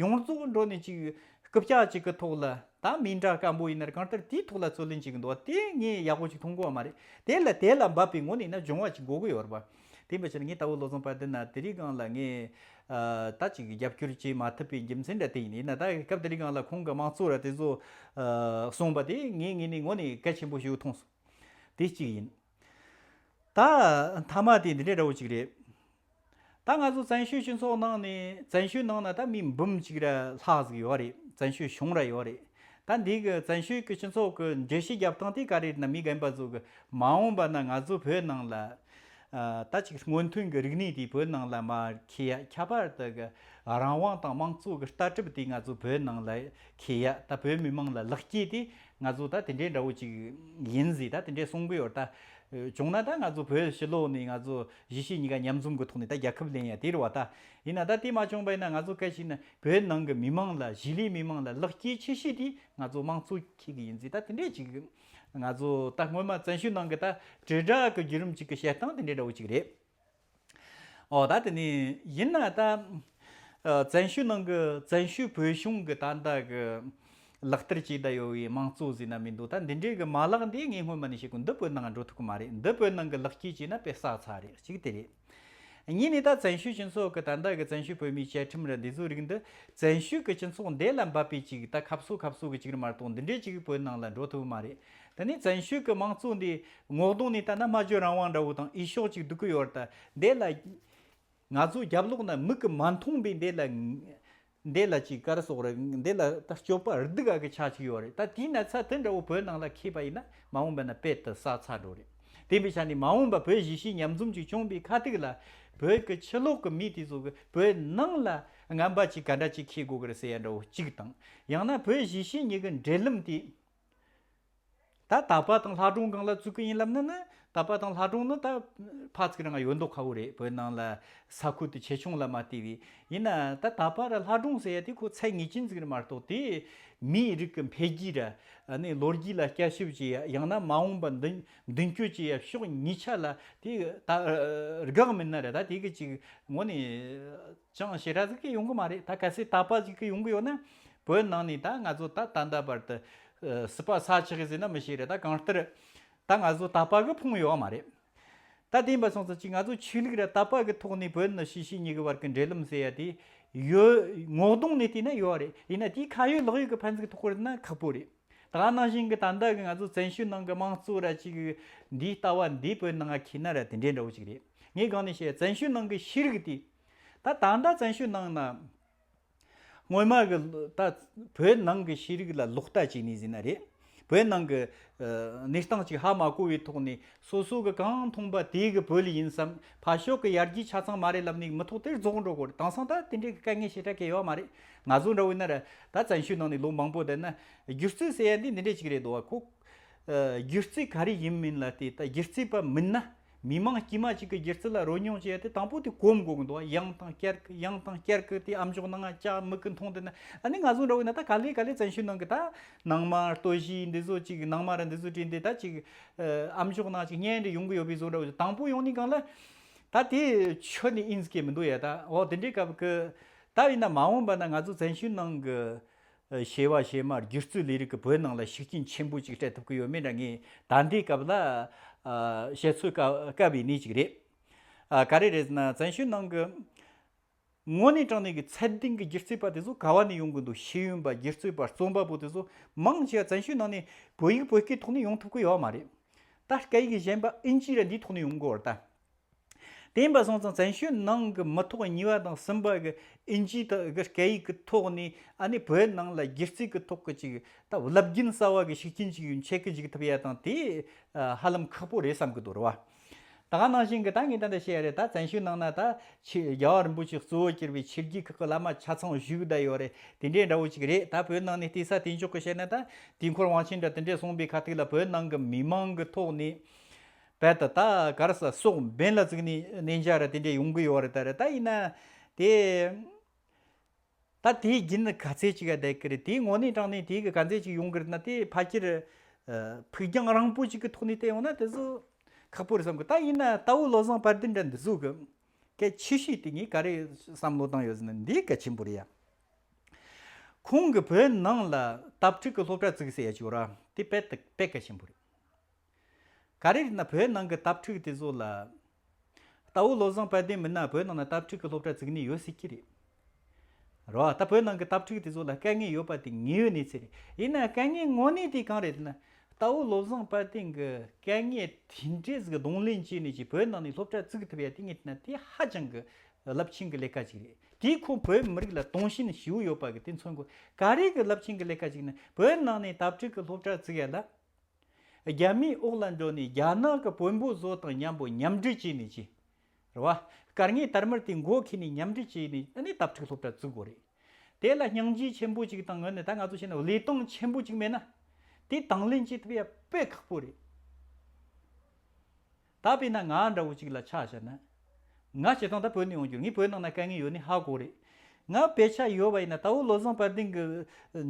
ཡོངས་རྫོགས་འགྲོ་ནས་ཅིག་རྐུབ་བཀྱག་ཅིག་གི་ཐོག་ལ་ད་མིང་གྲགས་སྐམ་པོ་ཡིན་ན་ར་གང་ལྟར་དེའི་ཐོག་ལ་རྩོད་ལེན་བྱེད་ཀྱི་འདུག་བ། དེ་ངས་ཡག་པོ་ཅིག་མཐོང་གི་ཡོད་མ་རེད། དེ་ལ་དེ་ལ་འབབ་པའི་ངོ་ནས་ན་སྦྱོང་བ་ཅིག་དགོས་ཀྱི་ཡོད་རེད་པ། དེ་འབའ་ཕྱིར་ངས་རྟ་བོ་བློ་བཟང་དཔལ་ལྡན་ན་དེ་རིང་སྒང་ལ་ངས་ཨ་ད་ཅིག་རྒྱབ་སྐྱོར་བྱེད་མ་ཐུབ་པའི་རྒྱུ་མཚན་འདྲ་དེ་ཡིན། ཡིན་ན་ད་སྐབས་དེ་རིང་སྒང་ལ་ཁོང་གི་དམངས་གཙོ་ར་དེ་ཚོ་ཨ་གསུངས་པ་དེ་ངས་ངོས་ནས་ངོ་ནས་གལ་ཆེན་པོ་ཞིག་མཐོང་སོང་། དེ་གཅིག་ཡིན། ད་མཐའ་མ་དེ་འདི་འདྲའི་འདྲ་བོ་ཅིག་རེད། ད་ང་ཚོ་བཙན་བྱོལ་སྤྱི་ཚོགས་ནང་ནས། བཙན་བྱོལ་ནང་ན་ད་མི་འབུམ་གཅིག་ར་ལྷག་ཟིག་ཡོད་རེད། བཙན་བྱོལ་གཞུང་ར་ཡོད་རེད། ད་འདི་གི་བཙན་བྱོལ་གྱི་སྤྱི་ཚོགས་ཀྱི་འགྲེལ་བཤད་རྒྱབ་སྟངས་དེ་ག་རེ་རེད་ན། མི་རྒན་པ་ཚོ་གི་མ་འོངས་པ་ན་ང་ཚོ་བོད་ནང་ལ་ཨ་ད་ཅིག་སྔོན་ཐོན་གྱི་རིག་གནས་དེ་བོད་ནང་ལ་མར་འཁྱེར་ཡ། ཁྱད་པར་དུ་གི་རང་དབང་དང་དམངས་གཙོ་གི་ལྟ་གྲུབ་དེ་ང་ཚོ་བོད་ནང་ལ་འཁྱེར་ཡ། ད་བོད་མི་མང་ལ་ལེགས་སྐྱེས་དེ་ང་ཚོ་ད་དེ་འདྲའི་འདྲ་བོ་ཅིག་ཡིན་ཟིག་ད་དེ་འདྲའི་གསུང་གི་ཡོད། ད་བྱུང་ན་ད་ང་ཚོ་བོད་ཕྱི་ལོགས་ནས་ང་ཚོ་གཞིས་བྱེས་གཉིས་ཀ་མཉམ་འཛོམས་ཀྱི་ཐོག་ནས་ད་རྒྱལ་ཁབ་ལེན་ཡ་དེ་རེད་བ། ད་ཡིན་ན་ད་དེ་མ་བྱུང་བ་ཡིན་ན་ང་ཚོ་སྐད་ཆ་ཡིན་ན་བོད་ནང་གི་མི་མང་ལ། གཞིས་ལུས་མི་མང་ལ་ལེགས་སྐྱེས་ཆེ་ཤོས་དེ་ང་ཚོ་དམངས་གཙོ་འཁྱེར་གི་ཡིན་ཟིག་ད་དེ་འདྲའི་ཅིག་ང་ཚོ་ད་སྔོན་མ་བཙན་བྱོལ་ནང་གི་ད་དྲིལ་བསྒྲགས་ཀྱི་བརྒྱུད་རིམ་ཅིག་གི་བཤད་སྟངས་དེ་འདྲའི་འདྲ་བོ་ཅིག་རེད། ཨོ་ད་དེ་ནི་ཡིན་ན་ད་ཨ་བཙན་བྱོལ་ནང་གི་བཙན་བྱོལ་བོད་གཞུང་གི་ད་ལྟ་གི་ལག་བསྟར་བྱས་བསྡད་ཡོད་པའི་དམངས་གཙོ་ཟེར་ན་མི་འདུག་ད་འདི་འདྲའི་གི་མ་ལག་འདི་ངས་སྔོན་མ་ནས་བཤད་གོ། འདི་བོད་ནང་འགྲོ་ཐུབ་གི་མ་རེད། འདི་བོད་ནང་གི་ལེགས་སྐྱེས་བྱས་ན་དཔེ་ས་ཚ་རེད། གཅིག་དེ་རེད། གཉིས་ནས་ད་བཙན་བྱོལ་སྤྱི་ཚོགས་ཀྱི་ད་ལྟ་གི་བཙན་བྱོལ་བོད་མིའི་བཅའ་ཁྲིམས་ར་འདི་ཚོའི་རིགས་འདི་བཙན་བྱོལ་གྱི་སྤྱི་ཚོགས་འདི་ལ་འབབ་པའི་ཅིག་ད་ཁ་གསོ་ཁ་གསོ་གི་ཅིག་རེད་མ་གཏོགས་འདི་འདྲའི་ཅིག་བོད་ནང་ལ་འགྲོ་ཐུབ་མ་རེད། དེ་ནས་བཙན་བྱོལ་གྱི་དམངས་གཙོ་འདི་ངོ་གདོང་ནས་ལྟ་ན་སྨྲ་བརྗོད་རང་དབང་འདྲ་བོ་དང་འོས་ཤོག་ཅིག་བསྡུ་གི་ཡོད་རེད། ད་འདི་ལ་ང་ཚོ་རྒྱབ་ལོགས་ན་མིག་གིས་མ་མཐོང་པའི་འདི་ལ་འདི་ལ་ཅིག་ག་རེ་ཟེར་དགོས་རེད། འདི་ལ་ད་སྤྱོད་པ་སྡུག་ག་གི་ཆ་ཅིག་ཡོད་རེད། ད་དེའི་ན་ཚ་དེ་འདྲ་བོ་བོད་ནང་ལ་འཁྱེར་པ་ཡིན་ན་མ་འོངས་པ་ན་དཔེ་དེ་ས་ཚ་འགྲོ་རེད། དེ་འདྲ་བྱས་ནས་མ་འོངས་པ་བོད་གཞིས་བྱེས་མཉམ་འཛོམས་ཅིག་བྱུང་བའི་ཁ་ཐུག་ལ་བོད་ཀྱི་ཕྱི་ལོགས་ཀྱི་མི་དེ་ཚོ་གིས་བོད་ནང་ལ་ངན་པ་ཅིག་ག་འདྲ་ཅིག་འཁྱེར་དགོས་ཀྱི་རེད་ཟེར་ཡ་འདྲ་བོ་གཅིག་དང་། ཡང་ན་བོད་གཞིས་བྱེས་གཉིས་ཀྱི་འབྲེལ་ལམ་དེ་ད་དག་པ་དང་ལྷ་སྒྲུང་སྒང་ལ་བཙུགས་ཀྱི་ཡིན་ལབ་ན་ནི། དག་པ་དང་ལྷ་སྒྲུང་ནི་ད་ཕར་ཚུར་རང་ཡོད་མདོག་ཁ་པོ་རེད། བོད་ནང་ལ་ས་ཁུལ་དེ་ཆེ་ཆུང་ལ་མ་ལྟོས་པའི་ཡིན་ན། ད་དག་པ་ར་ལྷ་སྒྲུང་ཟེར་ཡ་དེ་ཁོ་ཚད་ངེས་ཅན་ཟིག་རེད་མ་གཏོགས། དེ་མིའི་རིགས་ཀྱི་འཕེལ་རྒྱས་ར་ཨ་ནི་ལོ་རྒྱུས་ལ་བསྐྱར་ཞིབ་བྱེད་ཡ། ཡང་ན་མ་འོངས་པ་མདུན་མདུན་སྐྱོད་བྱེད་ཡ་ཕྱོགས་གཉིས་ཆ་ལ་དེ་ད་དགག་མིན་ན་ར། ད་དེ་གི་ཅིག་ངོ་ནས་ཅང་ཞེ་དྲག་ཟིག་གི་ཡོང་གི་མ་རེད། ད་གལ་སྲིད་དག་པ་ཟིག་གི་ཡོང་གི་ཡོད་ན་བོད་ནང་ནས་ད་ང་ཚོ་ད་ད་ལྟ་བར་དུ་ཨ་སྲིད་པ་ས་ཆགས་ཟེར་ན་མི་ཤེས་རེད། ད་གང་ལྟར་ད་ང་ཚོ་དག་པ་གི་ཕུང་ཡོད་མ་རེད། ད་དེ་ཡིན་པ་སོང་ཙང་ཅིག་ང་ཚོ་ཆོས་ལུགས་ར་དག་པ་གི་ཐོག་ནས་བོད་ནི་གཞིས་བྱེས་གཉིས་ཀྱི་བར་གྱི་འབྲེལ་ལམ་ཟེར་ཡ་དེ་ཡོད། ངོ་གདོང་ནས་བལྟས་ན་ཡོད་རེད། ཡིན་ན་དེའི་ཁ་ཡོད་ལག་ཡོད་ཀྱི་ཕན་ཚུན་གྱི་ཐོག་རེད་ན་ཁག་པོ་རེད། ད་ག་ནང་བཞིན་གྱི་ད་ལྟ་གི་ང་ཚོ་བཙན་བྱོལ་ནང་གི་དམངས་གཙོ་ར་ཅིག་འདིའི་ལྟ་བ་འདི་བོད་ནང་ང་ཁྱེར་ན་ར་དེ་འདྲའི་འདྲ་བོ་ཅིག་རེད། ངས་གང་ནས་བཤད། བཙན་བྱོལ་ནང་གི་ཤེས་རིག་དེ་ད་ད་ལྟ་བཙན་བྱོལ་ནང་ན་སྔོན་མ་གི་ད་བོད་ནང་གི་ཤེས་རིག་ལ་ལོག་ལྟ་བྱས་ནས་ཟེར་ན་རེད། བོད་ནང་གི་ཨ་གནས་སྟངས་ཅིག་ཧ་མ་གོ་བའི་ཐོག་ནས་སོ་སོ་གི་གང་མཐོང་པ་དེ་གི་བོད་ཡིན་བསམ། ཕར་ཕྱོགས་གི་ཡར་རྒྱས་ཆ་ཚང་མ་རེད་ལབ་ནས་མི་ཐོག་དེར་རྫོགས་འགྲོ་དགོས་རེད། དེང་སང་ད་དེ་འདྲའི་གི་དཀའ་ངལ་ཞེ་དྲག་གི་ཡོད་མ་རེད། ང་ཚོ་འདྲ་བོ་ཡིན་ན་ར་ད་བཙན་བྱོལ་ནང་ནས་ལོ་མང་པོ་བསྡད་ན་སྒྱུ་རྩལ་ཟེར་ཡ་འདི་འདི་འདྲས་ཅིག་རེད་འདུག་བ། ཁོ་ཨ་སྒྱུ་རྩལ་ག་རེ་ཡིན་མིན་ལ་བལྟས། ད་སྒྱུ་རྩལ་པ་མིན་ན་མི་མང་དཀྱུས་མ་ཅིག་གི་སྒྱུ་རྩལ་ལ་རོལ་མྱོང་བྱེད་ཡ་དེ་དང་པོ་དེ་གོམས་དགོས་གི་འདུག་བ། ཡང་དང་བསྐྱར་གི་ཡང་དང་བསྐྱར་གི་དེ་ཨ་མཆོག་ནང་ང་ཅག་མིག་གི་མཐོང་དེ་ན། ཨ་ནི་ང་ཚོ་འདྲ་བོ་ཡིན་ན་ད་ག་ལེ་ག་ལེ་བཙན་བྱོལ་ནང་གི་ད་ནང་མ་སྟོད་གཞས་འདི་ཚོ་ཅིག་ནང་མ་ར་འདི་ཚོ་བྲིས་འདི་ད་ཅིག་ཨ་ཨ་མཆོག་ནང་ཅིག་བརྙན་འདྲ་ཡོང་གི་ཡོད་པའི་བཟོ་འདྲ་བོ་ཅིག་དང་པོ་ཡོང་ནི་གང་ལ་ད་དེ་ཆོད་ནི་ཡིན་ཟེར་གི་མི་འདུག་ཡ། ད་འོ་དེ་འདྲའི་སྐབས་ཀྱི་ད་ཡིན་ན་མ་འོངས་པ་ན་ང་ཚོ་བཙན་བྱོལ་ནང་གི་ཨ་བྱེས་པ་བྱེས་མ་སྒྱུ་རྩལ་ལས་རིགས་ཀྱི་བོད་ནང་ལ་ཤུགས་རྐྱེན་ཆེན་པོ་ཅིག་སྤྲད་ཐུབ་ཀྱི་ཡོད་མེད་འདྲ་ངས་ད་ལྟའི་སྐབས་ལ་ཨ་བཤད་ཚོད་དཀའ་དཀའ་བའི་གནས་ཅིག་རེད། ཨ་ག་རེ་རེད་ཟེར་ན་བཙན་བྱོལ་ནང་གི་དངོས་གནས་དྲང་གནས་ཀྱི་ཚད་ལྡན་གྱི་སྒྱུ་རྩལ་པ་དེ་ཚོ་ག་བ་ནས་ཡོང་གི་འདུག་ཤེས་ཡོན་པ་སྒྱུ་རྩལ་པ་རྩོམ་པ་པོ་དེ་ཚོ་མང་ཆེ་བ་བཙན་བྱོལ་ནང་ནས་བོད་ཡིག་བོད་སྐད་ཐོག་ནས་ཡོང་ཐུབ་ཀྱི་ཡོད་མ་རེད། ད་སྐད་ཡིག་གཞན་པ་ཨིན་ཇི་ར་འདིའི་ཐོག་ནས་ཡོང་གི་ཡོད་རེད་ད། དེ་ཡིན་པ་སོང་ཙང་བཙན་བྱོལ་ནང་གི་མི་ཐོག་གཉིས་པ་དང་གསུམ་པ་གི་ཨིན་ཇི་དག་གི་སྐད་ཡིག་གི་ཐོག་ནས་ཨ་ནི་བོད་ནང་ལ་སྒྱུ་རྩལ་གི་ཐོག་གི་ཅིག་ད་རླབས་རྒྱུན་གསར་བ་གི་ཤུགས་རྐྱེན་ཅིག་ཡོད་མཆེད་ཀི་འཇུག་ཐུབ་ཡ་དང་དེ་ཧ་ལམ་ཁག་པོ་རེད་བསམ་གི་འདུག་རེད་བ། ད་ག་ནང་བཞིན་གི་ད་ངས་ད་ལྟ་བཤད་ཡ་རེད། ད་བཙན་བྱོལ་ནང་ན་ད་ཆོས་རྒྱལ་བ་རིན་པོ་ཆེ་གཙོ་བོ་གྱུར་པའི་ཆོས་བརྒྱུད་ཁག་གི་བླ་མ་ཆ་ཚང་བཞུགས་བསྡད་ཡོད་རེད། དེ་འདྲའི་འདྲ་བོ་ཅིག་རེད། ད་བོད་ནང་ནས་བལྟས་ས་དེ་འཇོག་གི་བཤད་ན་ད་དུས་འཁོར་དབང་ཆེན་འདྲ་དེ་འདྲས་གསུངས་པའི་ཁ་ཐུག་ལ་བོད་ནང་གི་མི་མང་གི་ཐོག་ནས་རྦད་དེ་ད་ག་རེ་ཟེར་སྲོག་འབེན་ལ་བཙུགས་ནས་གནས་མཇལ་ར་དེ་འདྲས་ཡོང་གི་ཡོད་རེད། ད་རེད་ད་ཡིན་ན་དེ། ད་དེའི་རྒྱུན་ནི་ག་ཚད་ཅིག་ག་བསྡད་ཀི་རེད། དེའི་དངོས་གནས་དྲང་གནས་དེའི་གི་ག་ཚད་ཅིག་ཡོང་གི་རེད་ན། དེ་ཕལ་ཆེར་ཨ་ཕུགས་རྒྱང་རིང་པོ་ཅིག་གི་ཐོག་ནས་བལྟས་ཡོང་ན་དེ་ཚོ་ཁག་པོ་རེད་བསམ་གི། ད་ཡིན་ན་རྟ་བོ་བློ་བཟང་དཔལ་ལྡན་འདྲ་འདི་ཚོ་གི་གལ་ཆེ་ཤོས་དེ་ངས་ག་རེ་བསམ་བློ་བཏང་ཡོད་ཟེར་ན་འདི་གལ་ཆེན་པོ་རེད་ཡ། ཁོང་གི་བོད་ནང་ལ་དྭ་ཕྲུག་གི་སློབ་གྲྭ་བཙུགས་ཟེར་ཡ་ཅིག་ཡོད་ར། དེ་དཔེ་དེ་དཔེ་གལ་ཆེན་པོ་རེད། ག་རེ་རེད་ན་བོད་ནང་གི་དྭ་ཕྲུག་དེ་ཚོ་ལ། རྟ་བོ་བློ་བཟང་དཔལ་ལྡན་མིན་ན་བོད་ནང་ན་དྭ་ཕྲུག་གི་སློབ་གྲྭ་བཙུགས་ནི་ཡོད་སྲིད་ཀྱི་རེད། རེད་བ། ད་བོད་ནང་གི་དྭ་ཕྲུག་དེ་ཚོ་ལ་དཀའ་ངལ་ཡོད་པ་དེ་ངེས་ཡོད་གནས་ཚུལ་རེད། ཡིན་ན་དཀའ་ངལ་དངོས་གནས་དེ་གང་རེད་ན། རྟ་བོ་བློ་བཟང་དཔལ་ལྡན་གི་དཀའ་ངལ་དེ་འདྲས་ཟིག་གདོང་ལེན་བྱས་ནས་ཀྱི་བོད་ནང་ནས་སློབ་གྲྭ་བཙུགས་ཐུབ་ཡ་དེ་ངས་བལྟས་ན་དེ་ཧ་ཅང་གི་རླབས་ཆེན་གི་ལས་ཀ་ཅིག་རེད། དེས་ཁོ་བོད་མི་རིགས་ལ་དུང་ཞེན་ཞེ་པོ་ཡོད་པ་གི་དེ་མཚོན་གོ། ག་རེ་གི་རླབས་ཆེན་གི་ལས་ཀ་ཅིག་ན་བོད་ནང་ནས་དྭ་ཕྲུག་གི་སློབ་གྲྭ་བཙུགས་ཡ་ལ། རྒྱ་མིའི་འོག་ལ་འགྲོ་ནས་རྒྱ་ནག་གི་བོན་པོ་ཚོ་དང་མཉམ་པོ་མཉམ་འབྲེལ་བྱས་ནས་ཀྱི། རེད་བ། སྐར་ལྔའི་དར་དམར་དེ་མགོ་ཁྱེར་ནས་མཉམ་འབྲེལ་བྱས་ནས་ཨ་ནི་དྭ་ཕྲུག་སློབ་གྲྭ་བཙུགས་དགོས་རེད། དེ་ལ་སྙིང་རྗེ་ཆེན་པོ་ཅིག་དང་ངོས་ནས་ད་ང་ཚོ་བྱས་ན་བློས་གཏོང་ཆེན་པོ་ཅིག་མེད་ན། དེ་དང་ལེན་བྱེད་ཐུབ་ཡ་དཔེ་ཁག་པོ་རེད། ད་དཔེར་ན་ང་འདྲ་བོ་ཅིག་ལ་ཆ་བཞག་ན། ང་སྤྱིར་བཏང་ད་བོད་ནས་ཡོང་རྒྱུ་ངས་བོད་ནང་ན་དཀའ་ངལ་ཡོད་ནི་ཧ་གོ་རེད། ང་དཔེ་ཆ་ཡོད་པ་ཡིན་ན་རྟ་བོ་བློ་བཟང་དཔལ་ལྡན་གྱི་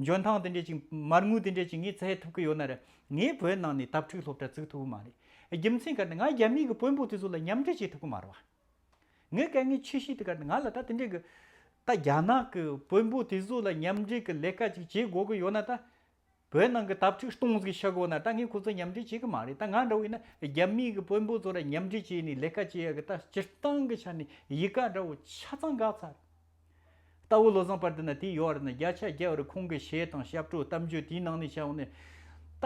འཇོན་ཐང་དེ་འདྲས་ཅིག་མ་དངུལ་དེ་འདྲས་ཅིག་ངས་བཙལ་ཐུབ་ཀྱི་ཡོད་ན་རེད། ངས་བོད་ནང་ནས་དྭ་ཕྲུག་སློབ་གྲྭ་བཙུགས་ཐུབ་ཀྱི་མ་རེད། རྒྱུ་མཚན་ག་རེ་ང་རྒྱ་མིའི་གི་བོན་པོ་དེ་ཚོ་ལ་མཉམ་འབྲེལ་བྱེད་ཐུབ་ཀྱི་མ་རེད་བ། ངའི་དཀའ་ངལ་ཆེ་ཤོས་དེ་ག་རེ། ང་ལ་ད་དེ་འདྲའི་གི་ད་རྒྱ་ནག་གི་བོན་པོ་དེ་ཚོ་ལ་མཉམ་འབྲེལ་གི་ལས་ཀ་ཅིག་བྱེད་དགོས་གི་ཡོད་ན། ད་བོད་ནང་གི་དྭ་ཕྲུག་སྟོང་ཟིག་ཤི་དགོས་ན། ད་ངས་ཁོ་ཚོ་མཉམ་འབྲེལ་བྱེད་གི་མ་རེད། ད་ང་འདྲ་བོ་ཡིན་ན་རྒྱ་མིའི་གི་བོན་པོ་ཚོ་ལ་མཉམ་འབྲེལ་བྱས་ནས་ལས་ཀ་བྱེད་ཡ་གི་ད་སྤྱིར་བཏང་གི་ཆ་ནས་ཡི་ག་འདྲ་བོ་ཆ་ཚང་འགག་ཚར། རྟ་བོ་བློ་བཟང་དཔལ་ལྡན་ན་དེ་ཡོད་རེད་ན། བརྒྱ་ཆ་བརྒྱ་བར་ཁོང་གི་གཞས་དང་ཞབས་བྲོ་གཏམ་བརྗོད་དེའི་ནང་ནས་བྱ་འོང་ནས། ད་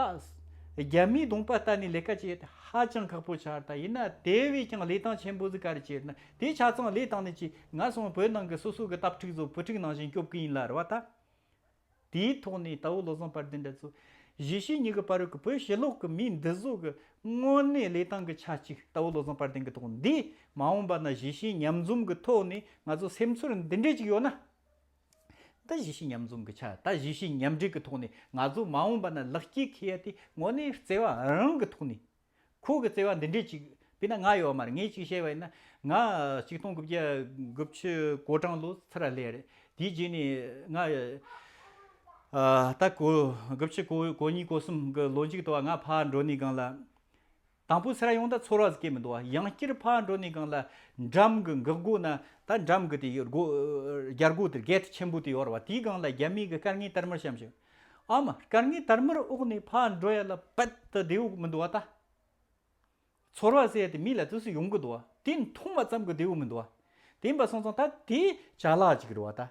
རྒྱ་མིའི་གདོང་པ་ལྟ་ནས་ལས་ཀ་བྱེད་ཧ་ཅང་ཁག་པོ་ཆགས། ད་ཡིན་ན་དེ་བས་ཀྱང་ལས་སྟངས་ཆེན་པོ་ཟིག་ག་རེ་བྱེད་ན། དེ་ཆ་ཚང་ལས་བཏང་ནས་ཀྱི་ང་སོང་བོད་ནང་གི་སོ་སོ་གི་དྭ་ཕྲུག་ཚོ་བུ་ཕྲུག་ནང་བཞིན་སྐྱོབ་གི་ཡིན་ལ་རེད་བ། ད་དེའི་ཐོག་ནས་རྟ་བོ་བློ་བཟང་དཔལ་ལྡན་འདྲ་ཚོ་གཞིས་བྱེས་གཉིས་ཀྱི་བར་གི་བོད་ཕྱི་ལོགས་ཀྱི་མི་འདི་ཚོ་གི་དངོས་གནས་ལས་སྟངས་ཀྱི་ཆ་གཅིག་རྟ་བོ་བློ་བཟང་དཔལ་ལྡན་གྱི་ཐོག་འདི་མ་འོངས་པ་ན་གཞིས་བྱེས་མཉམ་འཛོམས་ཀྱི་ཐོག་ནས་ང་ཚོ་སེམས་ཚོར་འདི་འདྲས་ཅིག་ཡོད་ན། ད་གཞིས་བྱེས་མཉམ་འཛོམས་ཀྱི་ཆ། ད་གཞིས་བྱེས་མཉམ་འབྲེལ་གྱི་ཐོག་ནས་ང་ཚོ་མ་འོངས་པ་ན་ལེགས་སྐྱེས་འཁྱེར་ཡ་དེ་དངོས་གནས་བརྩེ་བ་རང་གི་ཐོག་ནས། ཁོ་གི་བརྩེ་བ་འདི་འདྲས་ཅིག་དཔེར་ན་ང་ཡོད་མ་རེད། ངས་ཅིག་བཤད་པ་ཡིན་ན། ང་ཆིག་སྟོང་དགུ་བརྒྱ་དགུ་བཅུ་གོ་གྲངས་ལོ་ཚུར་ལ་སླེབས་རེད། དེའི་རྗེས་ནས་ང་ཨ་ད་གོ་དགུ་བཅུ་གོ་གོ་གཉིས་གོ་གསུམ་གི་ལོ་མཇུག་ཏུ་བ་ང་ཕར་འགྲོ་ནས་སྒང་ལ། དང་པོ་ཚུར་ཡོང་ད་ཚོར་བ་ཟིག་སྐྱེས་མི་འདུག་བ། ཡང་བསྐྱར་ཕར་འགྲོ་ནས་སྒང་ལ་འགྲམ་གི་འགག་སྒོ་ན། ད་འགྲམ་གི་དེ་སྒོ་རྒྱལ་སྒོ་དེ་གེ་ཊི་ཆེན་པོ་དེ་ཡོད་རེད་བ། དེའི་སྒང་ལ་རྒྱ་མི་གི་སྐར་ལྔའི་དར་དམར་བཤམས་བཞག་ཨ་མ། སྐར་ལྔའི་དར་དམར་འོག་ནས་ཕར་འགྲོ་ཡ་ལ་པད་དུ་བདེ་བོ་མི་འདུག་བ། ད་ཚོར་བ་ཟེར་ཡ་དེ་མི་ལ་དུས་སུ་ཡོང་གི་འདུག་བ། དེ་མཐོང་བ་ཙམ་གི་བདེ་བོ་མི་འདུག་བ། དེ་ཡིན་པ་སོང་ཙང་ད་དེ་ཅ་ལག་ཅིག་རེད་བ་ད།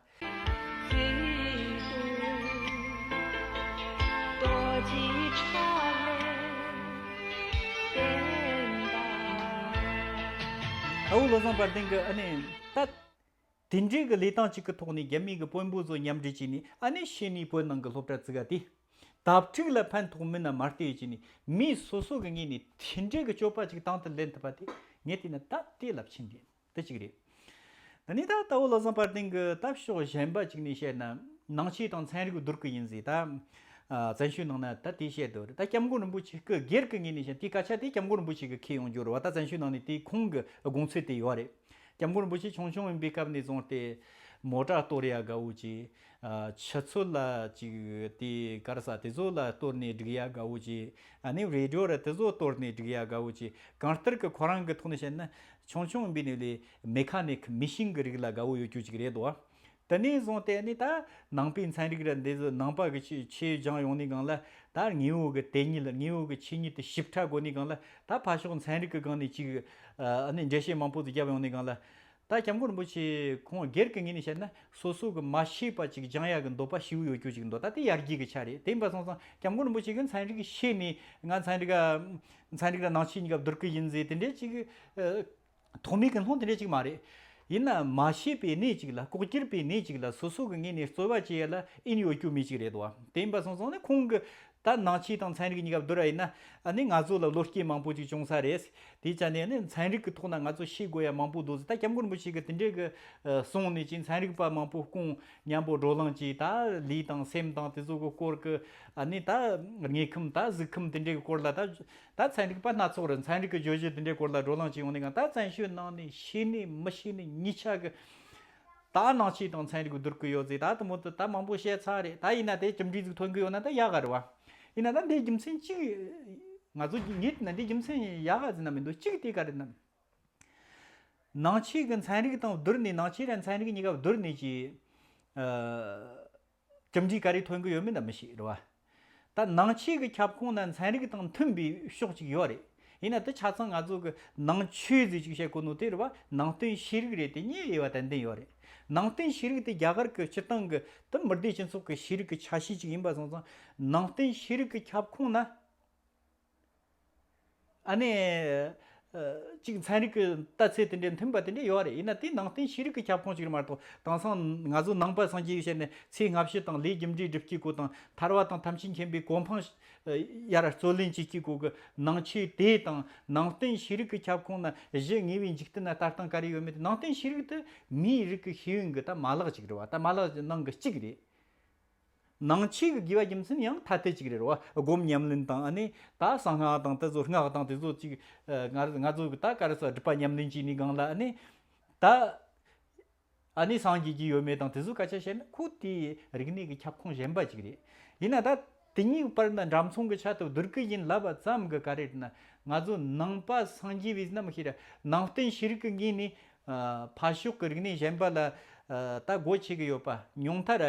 ཨ་བོ་བློ་བཟང་དཔལ་ལྡན་གི་ཨ་ནི་ད། དེ་འདྲའི་གི་ལས་སྟངས་གཅིག་གི་ཐོག་ནས་རྒྱ་མི་གི་དཔོན་པོ་ཚོ་མཉམ་འབྲེལ་བྱས་ནས་ཨ་ནི་ཕྱི་ནས་བོད་ནང་གི་སློབ་གྲྭ་བཙུགས་ཡ་དེ། དྭ་ཕྲུག་ལ་ཕན་ཐོགས་མིན་ན་མ་བལྟས་བྱས་ནས་མི་སོ་སོ་གི་ངོས་ནས་དེ་འདྲའི་གི་སྤྱོད་པ་ཅིག་དང་དུ་ལེན་ཐུབ་པ་དེ་ངས་བལྟས་ན་ད་དེ་རླབས་ཆེན་རེད། དེ་གཅིག་རེད། ད་ནི་ད་རྟ་བོ་བློ་བཟང་དཔལ་ལྡན་གི་ད་ཕྱོགས་གཞན་པ་ཅིག་ནས་བཤད་ན་ནང་ཆོས་དང་ཚན་རིག་བསྡུར་གི་ཡིན་ཟེར་ད། ཨ་བཙན་བྱོལ་ནང་ན་ད་དེ་བཤད་འདུག་ད་སྐྱབས་མགོན་རིན་པོ་ཆེ་གི་སྒེར་གི་ངོས་ནས་བཤད་དེ་སྐད་ཆ་དེ་སྐྱབས་མགོན་རིན་པོ་ཆེ་གི་ཁེལ་ཡོང་རྒྱུ་རེད་བ། ད་བཙན་བྱོལ་ནང་ནས་དེ་ཁོང་གི་དགོངས་ཚུལ་དེ་ཡོད་རེད། སྐྱབས་མགོན་རིན་པོ་ཆེ་ཆུང་ཆུང་ཡིན་པའི་སྐབས་ནས་བཟུང་སྟེ་མོ་ཊ་གཏོར་ཡ་དགའ་བོ་བྱས། ཨ་ཆུ་ཚོད་ལ་ཅིག་དེ་ག་རེ་ཟ་དེ་ཚོ་ལ་གཏོར་ནས་སྒྲིག་ཡ་དགའ་བོ་བྱས། ཨ་ནི་རེ་ཌི་ཡོ་ར་དེ་ཚོ་གཏོར་ནས་སྒྲིག་ཡ་དགའ་བོ་བྱས། གང་ལྟར་གི་ཁོ་རང་གི་ཐོག་ནས་བཤད་ན་ཆུང་ཆུང་ཡིན་པའི་ནས་ལས་མེ་ཁ་ནིག་མེ་ཤིན་གི་རིགས་ལ་དགའ་བོ་ཡོད་རྒྱུ་ཅིག་རེད་དོ། དེ་ནས་བཟུང་སྟེ་ནི་ད་ནང་པའི་ཚན་རིག་ར་འདི་ཚོ་ནང་པ་གི་ཆོས་ཆོས་སྦྱངས་ཡོང་ནས་སྒང་ལ་ད་དངོས་པོ་གི་དེ་ཉིད་དངོས་པོ་གི་ཆོས་ཉིད་དེ་ཞིབ་ཕྲ་གོ་ནས་སྒང་ལ་ད་ཕར་ཕྱོགས་ཚན་རིག་གི་སྒང་ནས་ཅིག་ཨ་ནི་འགྲེལ་བཤད་མང་པོ་ཟིག་བརྒྱབ་ཡོང་ནས་སྒང་ལ། ད་སྐྱབས་མགོན་རིན་པོ་ཆེ་ཁོང་སྒེར་གྱི་ངོས་ནས་བཤད་ན་སོ་སོ་གི་མ་ཤེས་པ་ཅིག་སྦྱང་ཡ་གི་འདོད་པ་ཞེ་པོ་ཡོད་རྒྱུ་ཅིག་འདུག་ད་དེ་ཡར་རྒྱས་ཀྱི་ཆ་རེད། དེ་ཡིན་པ་སོང་ཙང་སྐྱབས་མགོན་རིན་པོ་ཆེ་གི་ཚན་རིག་ཤེས་ནས་ང་ཚན་རིག་ཚན་རིག་ལ་ནང་ཆོས་གཉིས་ཀ་བསྡུར་གི་ཡིན་ཟེར་དེ་འདྲས་ཅིག་ཐོག་མའི་ཀུན་སློང་དེ་འདྲས་ཅིག་མ་རེད། ཡིན་ན་མ་ཤེས་པའི་གནས་ཅིག་ལ་ལྐོག་གྱུར་པའི་གནས་ཅིག་ལ་སོ་སོ་གི་ངོས་ནས་རྩོལ་བ་བྱེད་ཡ་ལ་ཨིན་ཡོད་རྒྱུ་མི་ཅིག་རེད་དོ། དེ་ཡིན་པ་སོང་ཙང་ནི་ཁོང་གི་ད་ནང་ཆོས་དང་ཚན་རིག་གཉིས་ཀ་བསྡུར་བ་ཡིན་ན་ཨ་ནི་ང་ཚོ་ལ་བློ་སྐྱེད་མང་པོ་ཅིག་བྱུང་ས་རེད། དེའི་ཆ་ནས་ནི་ཚན་རིག་གི་ཐོག་ན་ང་ཚོ་ཤེས་དགོས་ཡ་མང་པོ་འདུག་ཟེར། ད་སྐྱབས་མགོན་རིན་པོ་ཆེ་གི་དེ་འདྲའི་གི་གསུངས་ནས་ཅིག་ཚན་རིག་པ་མང་པོ་སྐུང་མཉམ་པོ་བགྲོ་གླེང་ཅིག་ད་ལུས་དང་སེམས་དང་དེ་ཚོ་གི་སྐོར་གི་ཨ་ནི་ད་དངོས་ཁམས་ད་གཟུགས་ཁམས་དེ་འདྲའི་གི་སྐོར་ལ་ད། ད་ཚན་རིག་པ་སྣ་ཚོགས་རེད། ཚན་རིག་གི་བརྗོད་གཞི་དེ་འདྲའི་སྐོར་ལ་བགྲོ་གླེང་བྱེད་ཡོང་ནས་གང་ད་བཙན་བྱོལ་ནང་ནས་ཤེས་ནས་མི་ཤེས་ནས་གཉིས་ཆ་གི་ད་ནང་ཆོས་དང་ཚན་རིག་བསྡུར་གི་ཡོད་ཟེར། ད་དུ་མོ་ད་མང་པོ་བཤད་ཚར་རེད། ད་ཡིན་ན་དེ་གྲུབ་འབྲས་ཟིག་ཐོན་གི་ཡོད་ན་ད་ཡག་ག་རེད་བ། ཡིན་ན་ད་འདིའི་རྒྱུ་མཚན་གཅིག་ང་ཚོ་ངས་བལྟས་ན་འདིའི་རྒྱུ་མཚན་ཡག་ག་ཟེར་ན་མི་འདུག་གཅིག་དེ་ག་རེད་ན། ནང་ཆོས་ཀྱི་ཚན་རིག་དང་བསྡུར་ནས་ནང་ཆོས་ར་ཚན་རིག་གཉིས་ཀ་བསྡུར་ནས་ཀྱི། གྲུབ་འབྲས་ག་རེ་ཐོན་གི་ཡོད་མེད་ད་མི་ཤེས་རེད་བ། ད་ནང་ཆོས་ཀྱི་ཁྱབ་ཁོངས་ན་ཚན་རིག་དང་མཐུན་པའི་ཕྱོགས་ཅིག་ཡོད་རེད། ཡིན་ན་དེ་ཆ་ཚང་ང་ཚོ་གི་ནང་ཆོས་ཟེར་ཅིག་བཤད་གོ་ནོ་དེ་རེད་བ། ནང་བསྟན་ཤེས་རིག་རེད། དེ་གཉིས་དབྱེ་བ་ཏན་ཏན་ཡོད་རེད། ནང་བསྟན་ཤེས་རིག་དེ་རྒྱ་གར་གི་སྤྱིར་བཏང་གི་དེ་མི་སྡེ་སྤྱི་ཚོགས་ཀྱི་ཤེས་རིག་གི་ཆ་ཤས་ཅིག་ཡིན་པ་སོང་ཙང་ནང་བསྟན་ཤེས་རིག་གི་ཁྱབ་ཁོངས་ན། ཨ་ནི། ཨ་གཅིག་ཚན་རིག་གི་ལྟ་ཚུལ་དེ་འདྲའི་མཐུན་པ་དེ་འདྲ་ཡོད་རེད། ཡིན་ན་དེ་ནང་བསྟན་ཤེས་རིག་གི་ཁྱབ་ཁོངས་ཤིག་རེད་མ་གཏོགས་དེང་སང་ང་ཚོ་ནང་པ་སངས་རྒྱས་པའི་ཞལ་ནས་ཚེ་སྔ་ཕྱི་དང་ལས་རྒྱུ་འབྲས་སྒྲུབ་ཀྱི་སྐོར་དང་ཐར་བ་དང་ཐམས་ཅད་མཁྱེན་པའི་གོ་འཕང་ཡར་རྩོད་ལེན་བྱེད་ཀྱི་སྐོར་གྱི་ནང་ཆོས་དེ་དང་ནང་བསྟན་ཤེས་རིག་གི་ཁྱབ་ཁོངས་ན་གཞི་དངོས་པོའི་འཇིག་རྟེན་ན་ལྟ་སྟངས་ག་རེ་ཡོད་མེད་དེ་ནང་བསྟན་ཤེས་རིག་དེ་མིའི་རིགས་ཀྱི་ཤེས་ཡོན་གྱི་ད་མ་ལག་ཅིག་རེད་བ། ད་མ་ལག་ནང་གི་གཅིག་རེད། ནང་ཆོས་ཀྱི་དགེ་བ་རྒྱུ་མཚན་ཡང་ཐ་དད་ཅིག་རེད་རོ། སྒོམ་ཉམས་ལེན་དང་ཨ་ནི་ད་གསང་སྔགས་དང་དེ་ཚོ་སྔགས་དང་དེ་ཚོ་ཅིག་ཨ་ང་ང་ཚོ་གི་ད་ག་རེ་ཟེར་སྒྲུབ་པ་ཉམས་ལེན་བྱས་ནས་སྒང་ལ་ཨ་ནི་ད་ཨ་ནི་སངས་རྒྱས་ཀྱི་ཡོད་མེད་དང་དེ་ཚོ་སྐད་ཆ་བཤད་ན་ཁོ་དེའི་རིག་གནས་ཀྱི་ཁྱབ་ཁོངས་གཞན་པ་ཅིག་རེད། ཡིན་ན་ད་དེ་གཉིས་བར་ན་འདྲ་མཚུངས་ཀྱི་ཆ་དུ་བསྡུར་གི་ཡིན་ལབ་པ་ཙམ་གི་ག་རེ་རེད་ན་ང་ཚོ་ནང་པ་སངས་རྒྱས་པའི་ནམ་ཤེས་ར་ནང་བསྟན་ཤེས་རིག་གི་ངོས་ནས། ཕར་ཕྱོགས་ཀྱི་རིག་གནས་གཞན་པ་ལ་ད་སྒོ་ཕྱེ་གི་ཡོད་པ། ཉུང་མཐར་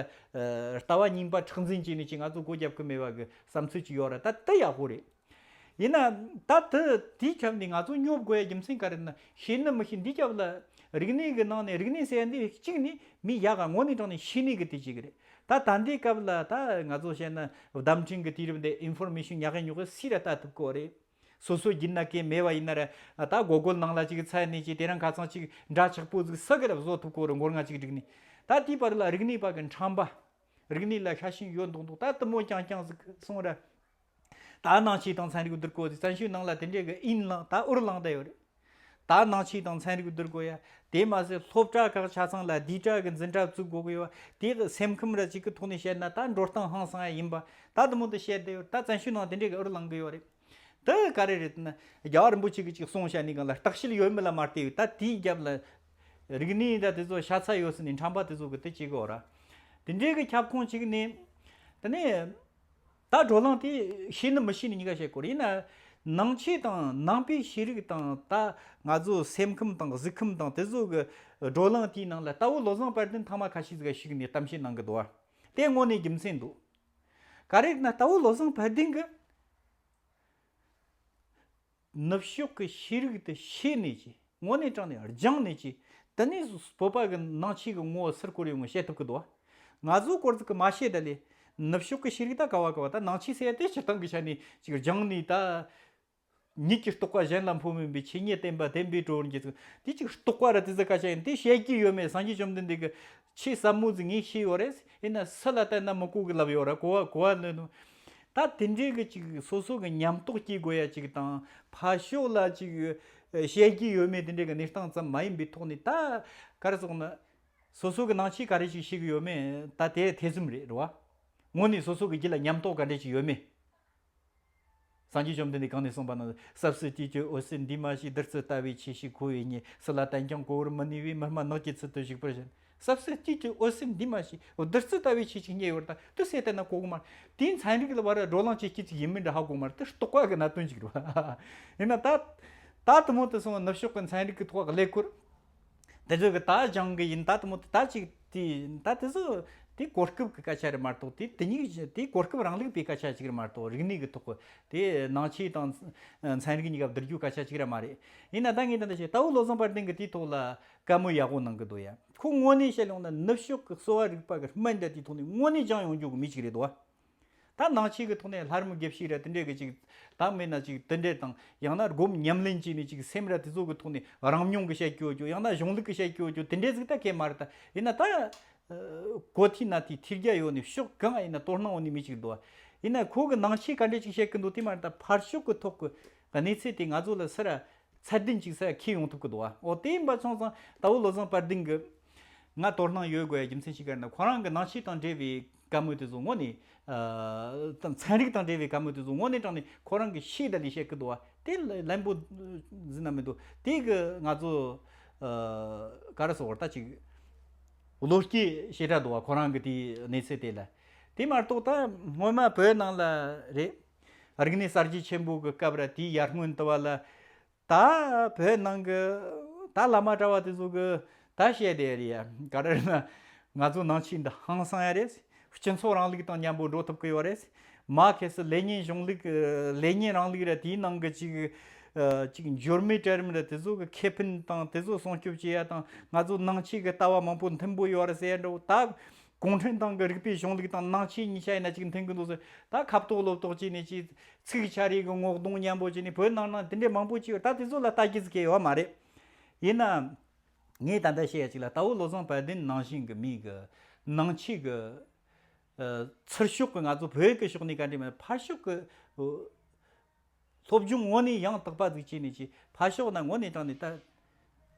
ལྟ་བ་རྙིང་པ་མཁྲེགས་འཛིན་བྱས་ནས་ཅིག་ང་ཚོ་སྒོ་རྒྱབ་ཀྱི་མེད་པ་གི་བསམ་ཚུལ་ཅིག་ཡོད་ར། ད་དེ་ཡག་པོ་རེད། ཡིན་ན་ད་དེ་དེའི་ཁྱབ་ནས་ང་ཚོ་སྙོབ་དགོས་ཡ་རྒྱུ་མཚན་ག་རེ་ན། ཤེས་ནི་མི་ཤེས། འདི་སྐབས་ལ་རིག་གནས་ཀྱི་ནང་ནས་རིག་གནས་ཟེར་ཡ་འདི་གཅིག་ནས་མི་ཡག་ག་ངོ་ནས་དྲངས་ནས་ཤེས་ནས་གི་དེ་གཅིག་རེད། ད་ད་འདི་སྐབས་ལ་ད་ང་ཚོ་བཤད་ན་བརྡ་འཕྲིན་གྱི་དུས་རབས་འདི་ཨིན་ཕོར་མེ་ཤོན་ཉག་གི་ཉོག་གི་སུས་ར་ལྟ་ཐུབ་གོ་རེད། སོ་སོ་རྒྱུད་ན་གལ་མེད་པ་ཡིན་ན་ར་ད་གོ་གོལ་ནང་ལ་ཅིག་ཚ་ནས་ཅིག་དེ་རང་ཁ་ཚང་ཅིག་འདྲ་ཆགས་པོ་ཟིག་ས་གི་ར་བཟོ་ཐུབ་གོ་རེད། མགོ་རྔ་ཅིག་བསྒྲིགས་ནས། ད་དེའི་བར་ལ་རིག་གནས་པ་གི་ཁྲམ་པ། རིག་གནས་ལ་ཤ་ཞེན་ཡོད་མདོག་མདོག་ད་དུ་མོ་རྐྱང་རྐྱང་ཟིག་སོང་ར། ད་ནང་ཆོས་དང་ཚན་རིག་བསྡུར་དགོས་ཟིག་བཙན་བྱོལ་ནང་ལ་དེ་འདྲའི་གི་ཨིན་ལང་ད་ཨུར་ལང་ད་ཡོད་རེད། ད་ནང་ཆོས་དང་ཚན་རིག་བསྡུར་དགོས་ཡ། དེ་མ་ཟད་སློབ་གྲྭ་ཁག་ཆ་ཚང་ལ་ལྡེབ་གྲྭ་གི་འཛིན་གྲྭ་བཙུགས་དགོས་གི་ཡོད། དེ་གི་སེམས་ཁམས་ར་ཅིག་གི་ཐོག་ནས་བཤད་ན་ད་འགྲོ་སྟངས་ཧང་སང་ཡ་ཡིན་པ། ད་དུ་མོ་འདི་བཤད་བསྡད་ཡོད། ད་བཙན་བྱོལ་ནང་དེ་འདྲའི་གི་ཨུར་ལང་གི་ཡོད་རེད། དེ་ག་རེ་རེད་ན། རྒྱལ་བ་རིན་པོ་ཆེ་གི་ཅིག་གསུང་བཤད་ནི་གང་ལ་བརྟག་དཔྱད་ཡོད་མེད་ལ་མ་ལྟོས་ཡོད། ད་དེའི་རྒྱབ་ལ་རིག་གནས་ད་དེ་ཚོ་ཤ་ཚ་ཡོད་ཟེར་ནས་ཁྲམ་པ་དེ་ཚོ་གི་དེ་བྱེད་གི་ཡོད་ར། དེ་འདྲའི་གི་ཁྱབ་ཁོངས་ཅིག་ནས། དེ་ནས། ད་བགྲོ་གླེང་དེ་ཤེས་ནི་མི་ཤེས་ནི་གཉིས་ཀ་བཤད་དགོས་རེད། ཡིན་ན་ནང་ཆོས་དང་ནང་པའི་ཤེས་རིག་དང་ད་ང་ཚོ་སེམས་ཁམས་དང་གཟུགས་ཁམས་དང་དེ་ཚོ་གི་བགྲོ་གླེང་དེའི་ནང་ལ་ལྟ་བུ་བློ་བཟང་དཔལ་ལྡན་ཐེངས་མ་ཁ་ཤས་ཟིག་ག་ཞུགས་ནས་གཏམ་བཤད་གནང་གི་འདུག་བ། དེ་དངོས་གནས་རྒྱུ་མཚན་འདུག་ག་རེ་ན་ལྟ་བུ་བློ་བཟང་དཔལ་ལྡན་གི་ནུབ་ཕྱོགས་ཀྱི་ཤེས་རིག་དེ་ཤེས་ནས་ཀྱི་དངོས་གནས་དྲང་ནས་སྦྱངས་ནས་ཀྱི་དེ་ནས་བོད་པ་གི་ནང་ཆོས་ཀྱི་ངོ་བོ་སུར་བསྐོར་ཡོང་བ་བཤད་ཐུབ་ཀྱི་འདུག་ང་ཚོ་སྐོར་ཟིག་གི་མ་བཤད་ད་ལས་ནུབ་ཕྱོགས་ཀྱི་ཤེས་རིག་ད་ག་བ་ག་བ་ད་ནང་ཆོས་ཟེར་ཡ་དེ་སྤྱིར་བཏང་གི་ཆ་ནས་ཅིག་སྦྱངས་ནས་ད་ཉིད་ཀྱི་རྟོགས་པ་གཞན་ལ་འཕོ་མིན་པའི་ཆོས་ཉིད་བསྟན་པ་བསྟན་པའི་གྲོགས་རིན་གྱི་ཚུལ་དེ་ཅིག་རྟོགས་པ་ར་དེ་ཟིག་སྐད་ཆ་ཡིན་དེ་བཤད་ཀྱི་ཡོད་མེད་སངས་རྒྱས་བཅོམ་ལྡན་འདས་ཀྱི་ཆོས་ཟབ་མོ་ཟིག་ངས་ཤེས་ཡོད་རེད། ཡིན་ན་སུ་ལ་བསྟན་ན་མི་གོ་གི་ལབ་ཡོད་ར་གོ་བ་གོ་བ་ལོན་ནོ། ད་དེ་འདྲའི་གི་ཅིག་སོ་སོ་གི་ཉམས་རྟོགས་སྐྱེ་དགོས་ཡ་ཅིག་དང་ཕར་ཕྱོགས་ལ་ཅིག་བཤད་རྒྱུ་ཡོད་མེད་དེ་འདྲའི་གི་གནས་སྟངས་ཙམ་མ་ཡིན་པའི་ཐོག་ནས་ད་ག་རེ་ཟེར་ན་སོ་སོ་གི་ནང་ཆོས་ག་རེ་ཅིག་ཤེས་གི་ཡོད་མེད་ད་དེ་ཐེ་ཚོམ་རེད་རེད་བ། དངོས་ནས་སོ་སོ་གི་རྒྱུད་ལ་ཉམས་རྟོགས་ག་འདྲ་ཅིག་ཡོད་མེད། སངས་རྒྱས་བཅོམ་ལྡན་འདས་གང་ནས་གསུངས་པ་ན། སྲབ་སུ་དཀྱུས་ཀྱི་འོད་ཟེར་འདི་མ་ཞིག་བདུད་རྩི་ལྟ་བུའི་ཆོས་ཤིག་ཁོ་བོས་རྙེད། སུ་ལ་བསྟན་ཀྱང་གོ་བར་མི་ནུས་པས། མི་སྨྲ་ནགས་ཀྱི་ཚལ་དུ་བཞུགས་པར་བཞེད། སྲབ་སུ་དཀྱུས་ཀྱི་འོད་ཟེར་འདི་མ་ཞིག་བདུད་རྩི་ལྟ་བུའི་ཆོས་ཤིག་རྙེད་ཡོད་ད་དུ་ཟེར་བལྟས་ན་གོ་གི་མ་རེད། དེའི་ཚན་རིག་ལ་བར་བགྲོ་གླེང་བྱེད་རྒྱུ་ཅིག་ཡིན་མིན་འདྲ་ཧ་གོ་མ་རེད། དེ་རྟོགས་པ་གི་གནད་དོན་ཅིག་རེད་བ། ཡིན་ན་ད་ད་དུ་མོ་དུ་སོང་ནུབ་ཕྱོགས་ཀྱི་ཚན་རིག་གི་ཐོག་ཀླད་ཀོར། དེ་ཚོ་གི་ད་སྦྱང་གི་ཡིན། ད་དུ་མོ་ད་ཅིག་དེ་ད་དེ་ཚོ་དེ་གོ་སྐབས་ཀྱི་སྐད་ཆ་རེད་མ་གཏོགས་དེ་དེ་ཉིད་དེ་གོ་སྐབས་རང་ལུགས་པའི་སྐད་ཆ་ཅིག་རེད་མ་གཏོགས་རིག་གནས་ཀྱི་ཐོག་གི་དེ་ནང་ཆོས་དང་ཚན་རིག་གཉིས་ཀ་བསྡུར་རྒྱུ་སྐད་ཆ་ཅིག་རེད་མ་རེད། ཡིན་ན་ད་ངས་ད་ལྟ་བཤད་ལྟ་བུ་བློ་བཟང་དཔལ་ལྡན་གྱི་དེའི་ཐོག་ལ་བཀའ་མོལ་ཡག་པོ་གནང་གི་འདུག་ཡ། ཁོ་དངོས་གནས་བཤད་ཡོང་ན་ནུབ་ཕྱོགས་ཀྱི་གསོ་བ་རིག་པ་གི་སྨན་འདྲ་དེའི་ཐོག་ནས་དངོས་གནས་སྦྱང་ཡོང་རྒྱུ་གི་མི་ཅིག་རེད་འདུག་བ། ད་ནང་ཆོས་ཀྱི་ཐོག་ནས་ལྷ་རམས་དགེ་བཤེས་ར་དེ་འདྲས་ཀྱི་ཅིག་ད་མེད་ན་ཅིག་དེ་འདྲས་དང་ཡང་ན་སྒོམ་ཉམས་ལེན་བྱས་ནས་ཅིག་སེམས་ར་དེ་ཚོ་གི་ཐོག་ནས་རང་མྱོང་གི་བཤད་རྒྱུ་རྒྱུ་ཡང་ན་གཞུང་ལུགས་ཀྱི་བཤད་རྒྱུ་རྒྱུ་དེ་འདྲས་ཟིག་ད་གས་མ་རེད། ད་ཡིན་ན་ད་གོ་ཐི་ན་ཐི་ཐི་རྒྱ་ཡོད་ནས་ཕྱོགས་གང་ཡིན་ན་དོ་སྣང་འོ་ནི་མི་ཅིག་འདུག་བ། ཡིན་ན་ཁོ་གི་ནང་ཆོས་ག་འདྲས་ཅིག་བཤད་གི་འདུག་དེ་མ་རེད། ད་ཕར་ཕྱོགས་ཀྱི་ཐོག་གི་གནས་ཚུལ་དེ་ང་ཚོ་ལ་སུ་ར་ཚད་ལྡན་ཅིག་ས་ཁས་ཡོང་ཐུབ་ཀྱི་འདུག་བ། འོ་དེ་ཡིན་པ་སོང་ཙང་ལྟ་བུ་བློ་བཟང་དཔལ་ལྡན་གྱི་ང་དོ་སྣང་ཡོད་དགོས་ཡ་རྒྱུ་མཚན་ཞིག་ག་རེ་ན་ཁོ་རང་གི་ནང་ཆོས་དང་འབྲེལ་བའི་བཀའ་མོལ་དེ་ཚོ་དངོས་ནས་ཨ་དང་ཚན་རིག་དང་འབྲེལ་བའི་བཀའ་མོལ་དེ་ཚོ་དངོས་གནས་དྲང་ནས་ཁོ་རང་གི་ཤེས་དང་ལས་བཤད་ཀྱི་འདུག་བ། དེ་ལན་པོ་ཟིན་ན་མི་འདུག་དེ་གི་ང་ཚོ་ཨ་ག་རེ་ཟེར་བ་ད་ཅིག་བློ་སྐྱེད་ཞེ་དྲག་འདུག་བ། ཁོ་རང་གི་དེའི་གནས་ཚུལ་དེ་ལ། དེ་མ་གཏོགས་ད་སྔོན་མ་བོད་ནང་ལ་རེད། རིག་གནས་གསར་བརྗེ་ཆེན་པོ་གི་སྐབས་ར་དེའི་ཡར་སྔོན་དུ་བ་ལ། ད་བོད་ནང་གི་ད་བླ་མ་གྲྭ་བ་དེ་ཚོ་གི་ད་བཤད་བསྡད་རེད་ཡ། ག་རེ་ན་ང་ཚོ་ནང་ཆོས་འདི་ཧང་སང་ཡ་རེད། སྤྱི་ཚོགས་རིང་ལུགས་དང་མཉམ་པོ་འགྲོ་ཐུབ་ཀྱི་ཡོད་རེད། མར་ཁེ་སི་ལེ་ཉིན་གཞུང་ལུགས་ལེ་ཉིན་རིང་ལུགས་ར་དེའི་ནང་གི་ཅིག་ཅིག་འབྱོར་མེད་གྲལ་རིམ་ར་དེ་ཚོ་གི་ཁེ་ཕན་དང་དེ་ཚོ་སྲུང་སྐྱོབ་བྱེད་ཡ་དང་ང་ཚོ་ནང་ཆོས་གི་ལྟ་བ་མང་པོ་མཐུན་པོ་ཡོད་རེད་ཟེར་ཡ་འདྲ་བོ་ད། གུང་ཁྲན་ཏང་གི་རིག་པའི་གཞུང་ལུགས་དང་ནང་ཆོས་གཉིས་ཆ་ཡིན་ན་ཅིག་མཐུན་གི་འདུག་ཟེར། ད་ཁ་བཏོག་ལོབ་བཏོག་བྱས་ནས་ཅིག་ཚིག་ཆ་རེ་གི་ངོ་གདོང་མཉམ་པོ་བྱས་ནས་བོད་ནང་ནང་དེ་འདྲའི་མང་པོ་ཅིག་ཡོད། ད་དེ་ཚོ་ལ་ལྟ་རྒྱུ་ཟིག་གི་ཡོད་མ་རེད། ཡིན་ན་ངས་ད་ལྟ་བཤད་ཡ་ཅིག་ལ་ལྟ་བུ་བློ་བཟང་དཔལ་ལྡན་ནང་བཞིན་གི་མི་གི་ནང་ཆོས་གི་ཚུར་ཕྱོགས་གི་ང་ཚོ་བོད་གི་ཕྱོགས་ནས་ག་འདྲ་མེད་ཕར་ཕྱོགས་གི་སློབ་སྦྱོང་དངོས་གནས་ཡང་དག་པ་ཟིག་བྱས་ནས་ཀྱི་ཕར་ཕྱོགས་ན་དངོས་གནས་དྲང་ནས་ད།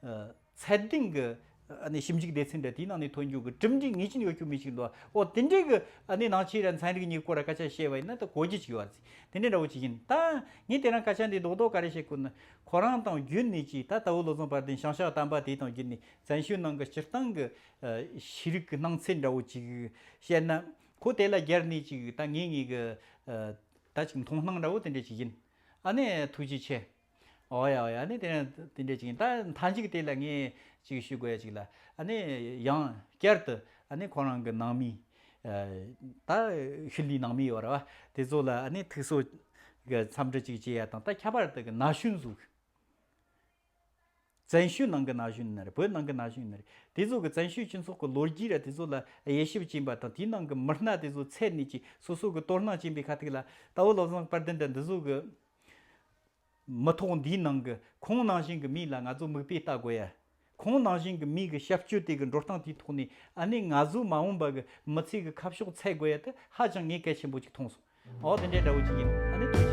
ཨ་ཚད་ལྡན་གྱི་ཨ་ནི་ཞིབ་འཇུག་སྡེ་ཚན་འདྲ་དེའི་ནང་ནས་ཐོན་རྒྱུ་གི་གྲུབ་འབྲས་ངེས་ཅན་ཡོད་རྒྱུ་མི་ཞིག་འདུག་འོ་དེ་འདྲའི་གི་ཨ་ནི་ནང་ཆོས་ར་ཚན་རིག་གཉིས་སྐོར་ར་སྐད་ཆ་བཤད་པ་ཡིན་ན་ད་གོ་རྒྱུ་ཅིག་ཡོད་རེད། དེ་འདྲ་འདྲ་བོ་ཅིག་ཡིན། ད་ངས་དེ་རང་སྐད་ཆ་འདི་རྡོག་རྡོག་ག་རེ་བཤད་དགོས་ན་ཁོ་རང་དང་བརྒྱུད་ནས་ཀྱི་ད་ལྟ་བུ་བློ་བཟང་དཔལ་ལྡན་ཞིང་གཤེགས་དམ་པ་དེ་དང་བརྒྱུད་ནས་བཙན་བྱོལ་ནང་གི་སྤྱིར་བཏང་གི་ཨ་ཤེས་རིག་གི་སྣང་ཚུལ་འདྲ་བོ་ཅིག་བཤད་ན་ཁོ་དེ་ལ་སྦྱར་ནས་ཅིག་ད་ངས་ངེས་གི་ཨ། ད་ཅིག་མཐོང་སྣང་འདྲ་བོ་དེ་འདྲ་ཅིག་ཡིན། ཨ་ནེ་ཐུགས་རྗེ་ཆེ། ཨོ་ཡ་ཨོ་ཡ། ཨ་ནི་དེ་དེ་འདྲ་ཅིག་ཡིན། ད་མཐའ་མཇུག་དེ་ལ་ངས་ཅིག་ཞུ་དགོས་ཡ་ཅིག་ལ། ཨ་ནི་ཡང་བསྐྱར་དུ་ཨ་ནི་ཁོ་རང་གི་ནང་མི། ཨ་ད་ཤུལ་ལུས་ནང་མི་ཡོད་ར་བ། དེ་ཚོ་ལ་ཨ་ནི་ཐུགས་གསོ་གི་འཚམས་འདྲི་ཅིག་བྱེད་ཡ་དང་། ད་ཁྱད་པར་དུ་གི་ན་གཞོན་ཚོ། བཙན་བྱོལ་ནང་གི་ན་གཞོན་ཡིན་ན་རེད། བོད་ནང་གི་ན་གཞོན་ཡིན་ན་རེད། དེ་ཚོ་གི་བཙན་བྱོལ་སྤྱི་ཚོགས་ཀྱི་ལོ་རྒྱུས་ར་དེ་ཚོ་ལ་དབྱེ་ཞིབ་བྱས་པ་དང་། དེའི་ནང་གི་མི་སྣ་དེ་ཚོ་འཚོལ་ནས་ཀྱི་སོ་སོ་གི་དོ་སྣང་བྱེད་པའི་ཁ་ཐུག་ལ། ད་བོད་བློ་བཟང་དཔལ་ལྡན་དང་འདི་ཚོ་གི་མི་ཐོག་འདིའི་ནང་གི་ཁོང་ནང་བཞིན་གི་མི་ལ་ང་ཚོ་མིག་དཔེ་ལྟ་དགོས་ཡ། ཁོང་ནང་བཞིན་གི་མི་གི་ཞབས་ཕྱི་དེ་གི་འགྲོ་སྟངས་དེའི་ཐོག་ནས་ཨ་ནི་ང་ཚོ་མ་འོངས་པ་གི་མི་ཚེ་གི་ཁ་ཕྱོགས་འཚོལ་དགོས་ཡ་དེ་ཧ་ཅང་ངས་གལ་ཆེན་པོ་ཅིག་མཐོང་སོང་། ཨོ་དེ་འདྲའི་འདྲ་བོ་ཅིག་ཡིན། ཨ་ནི་ཐུགས་རྗེ་ཆེ།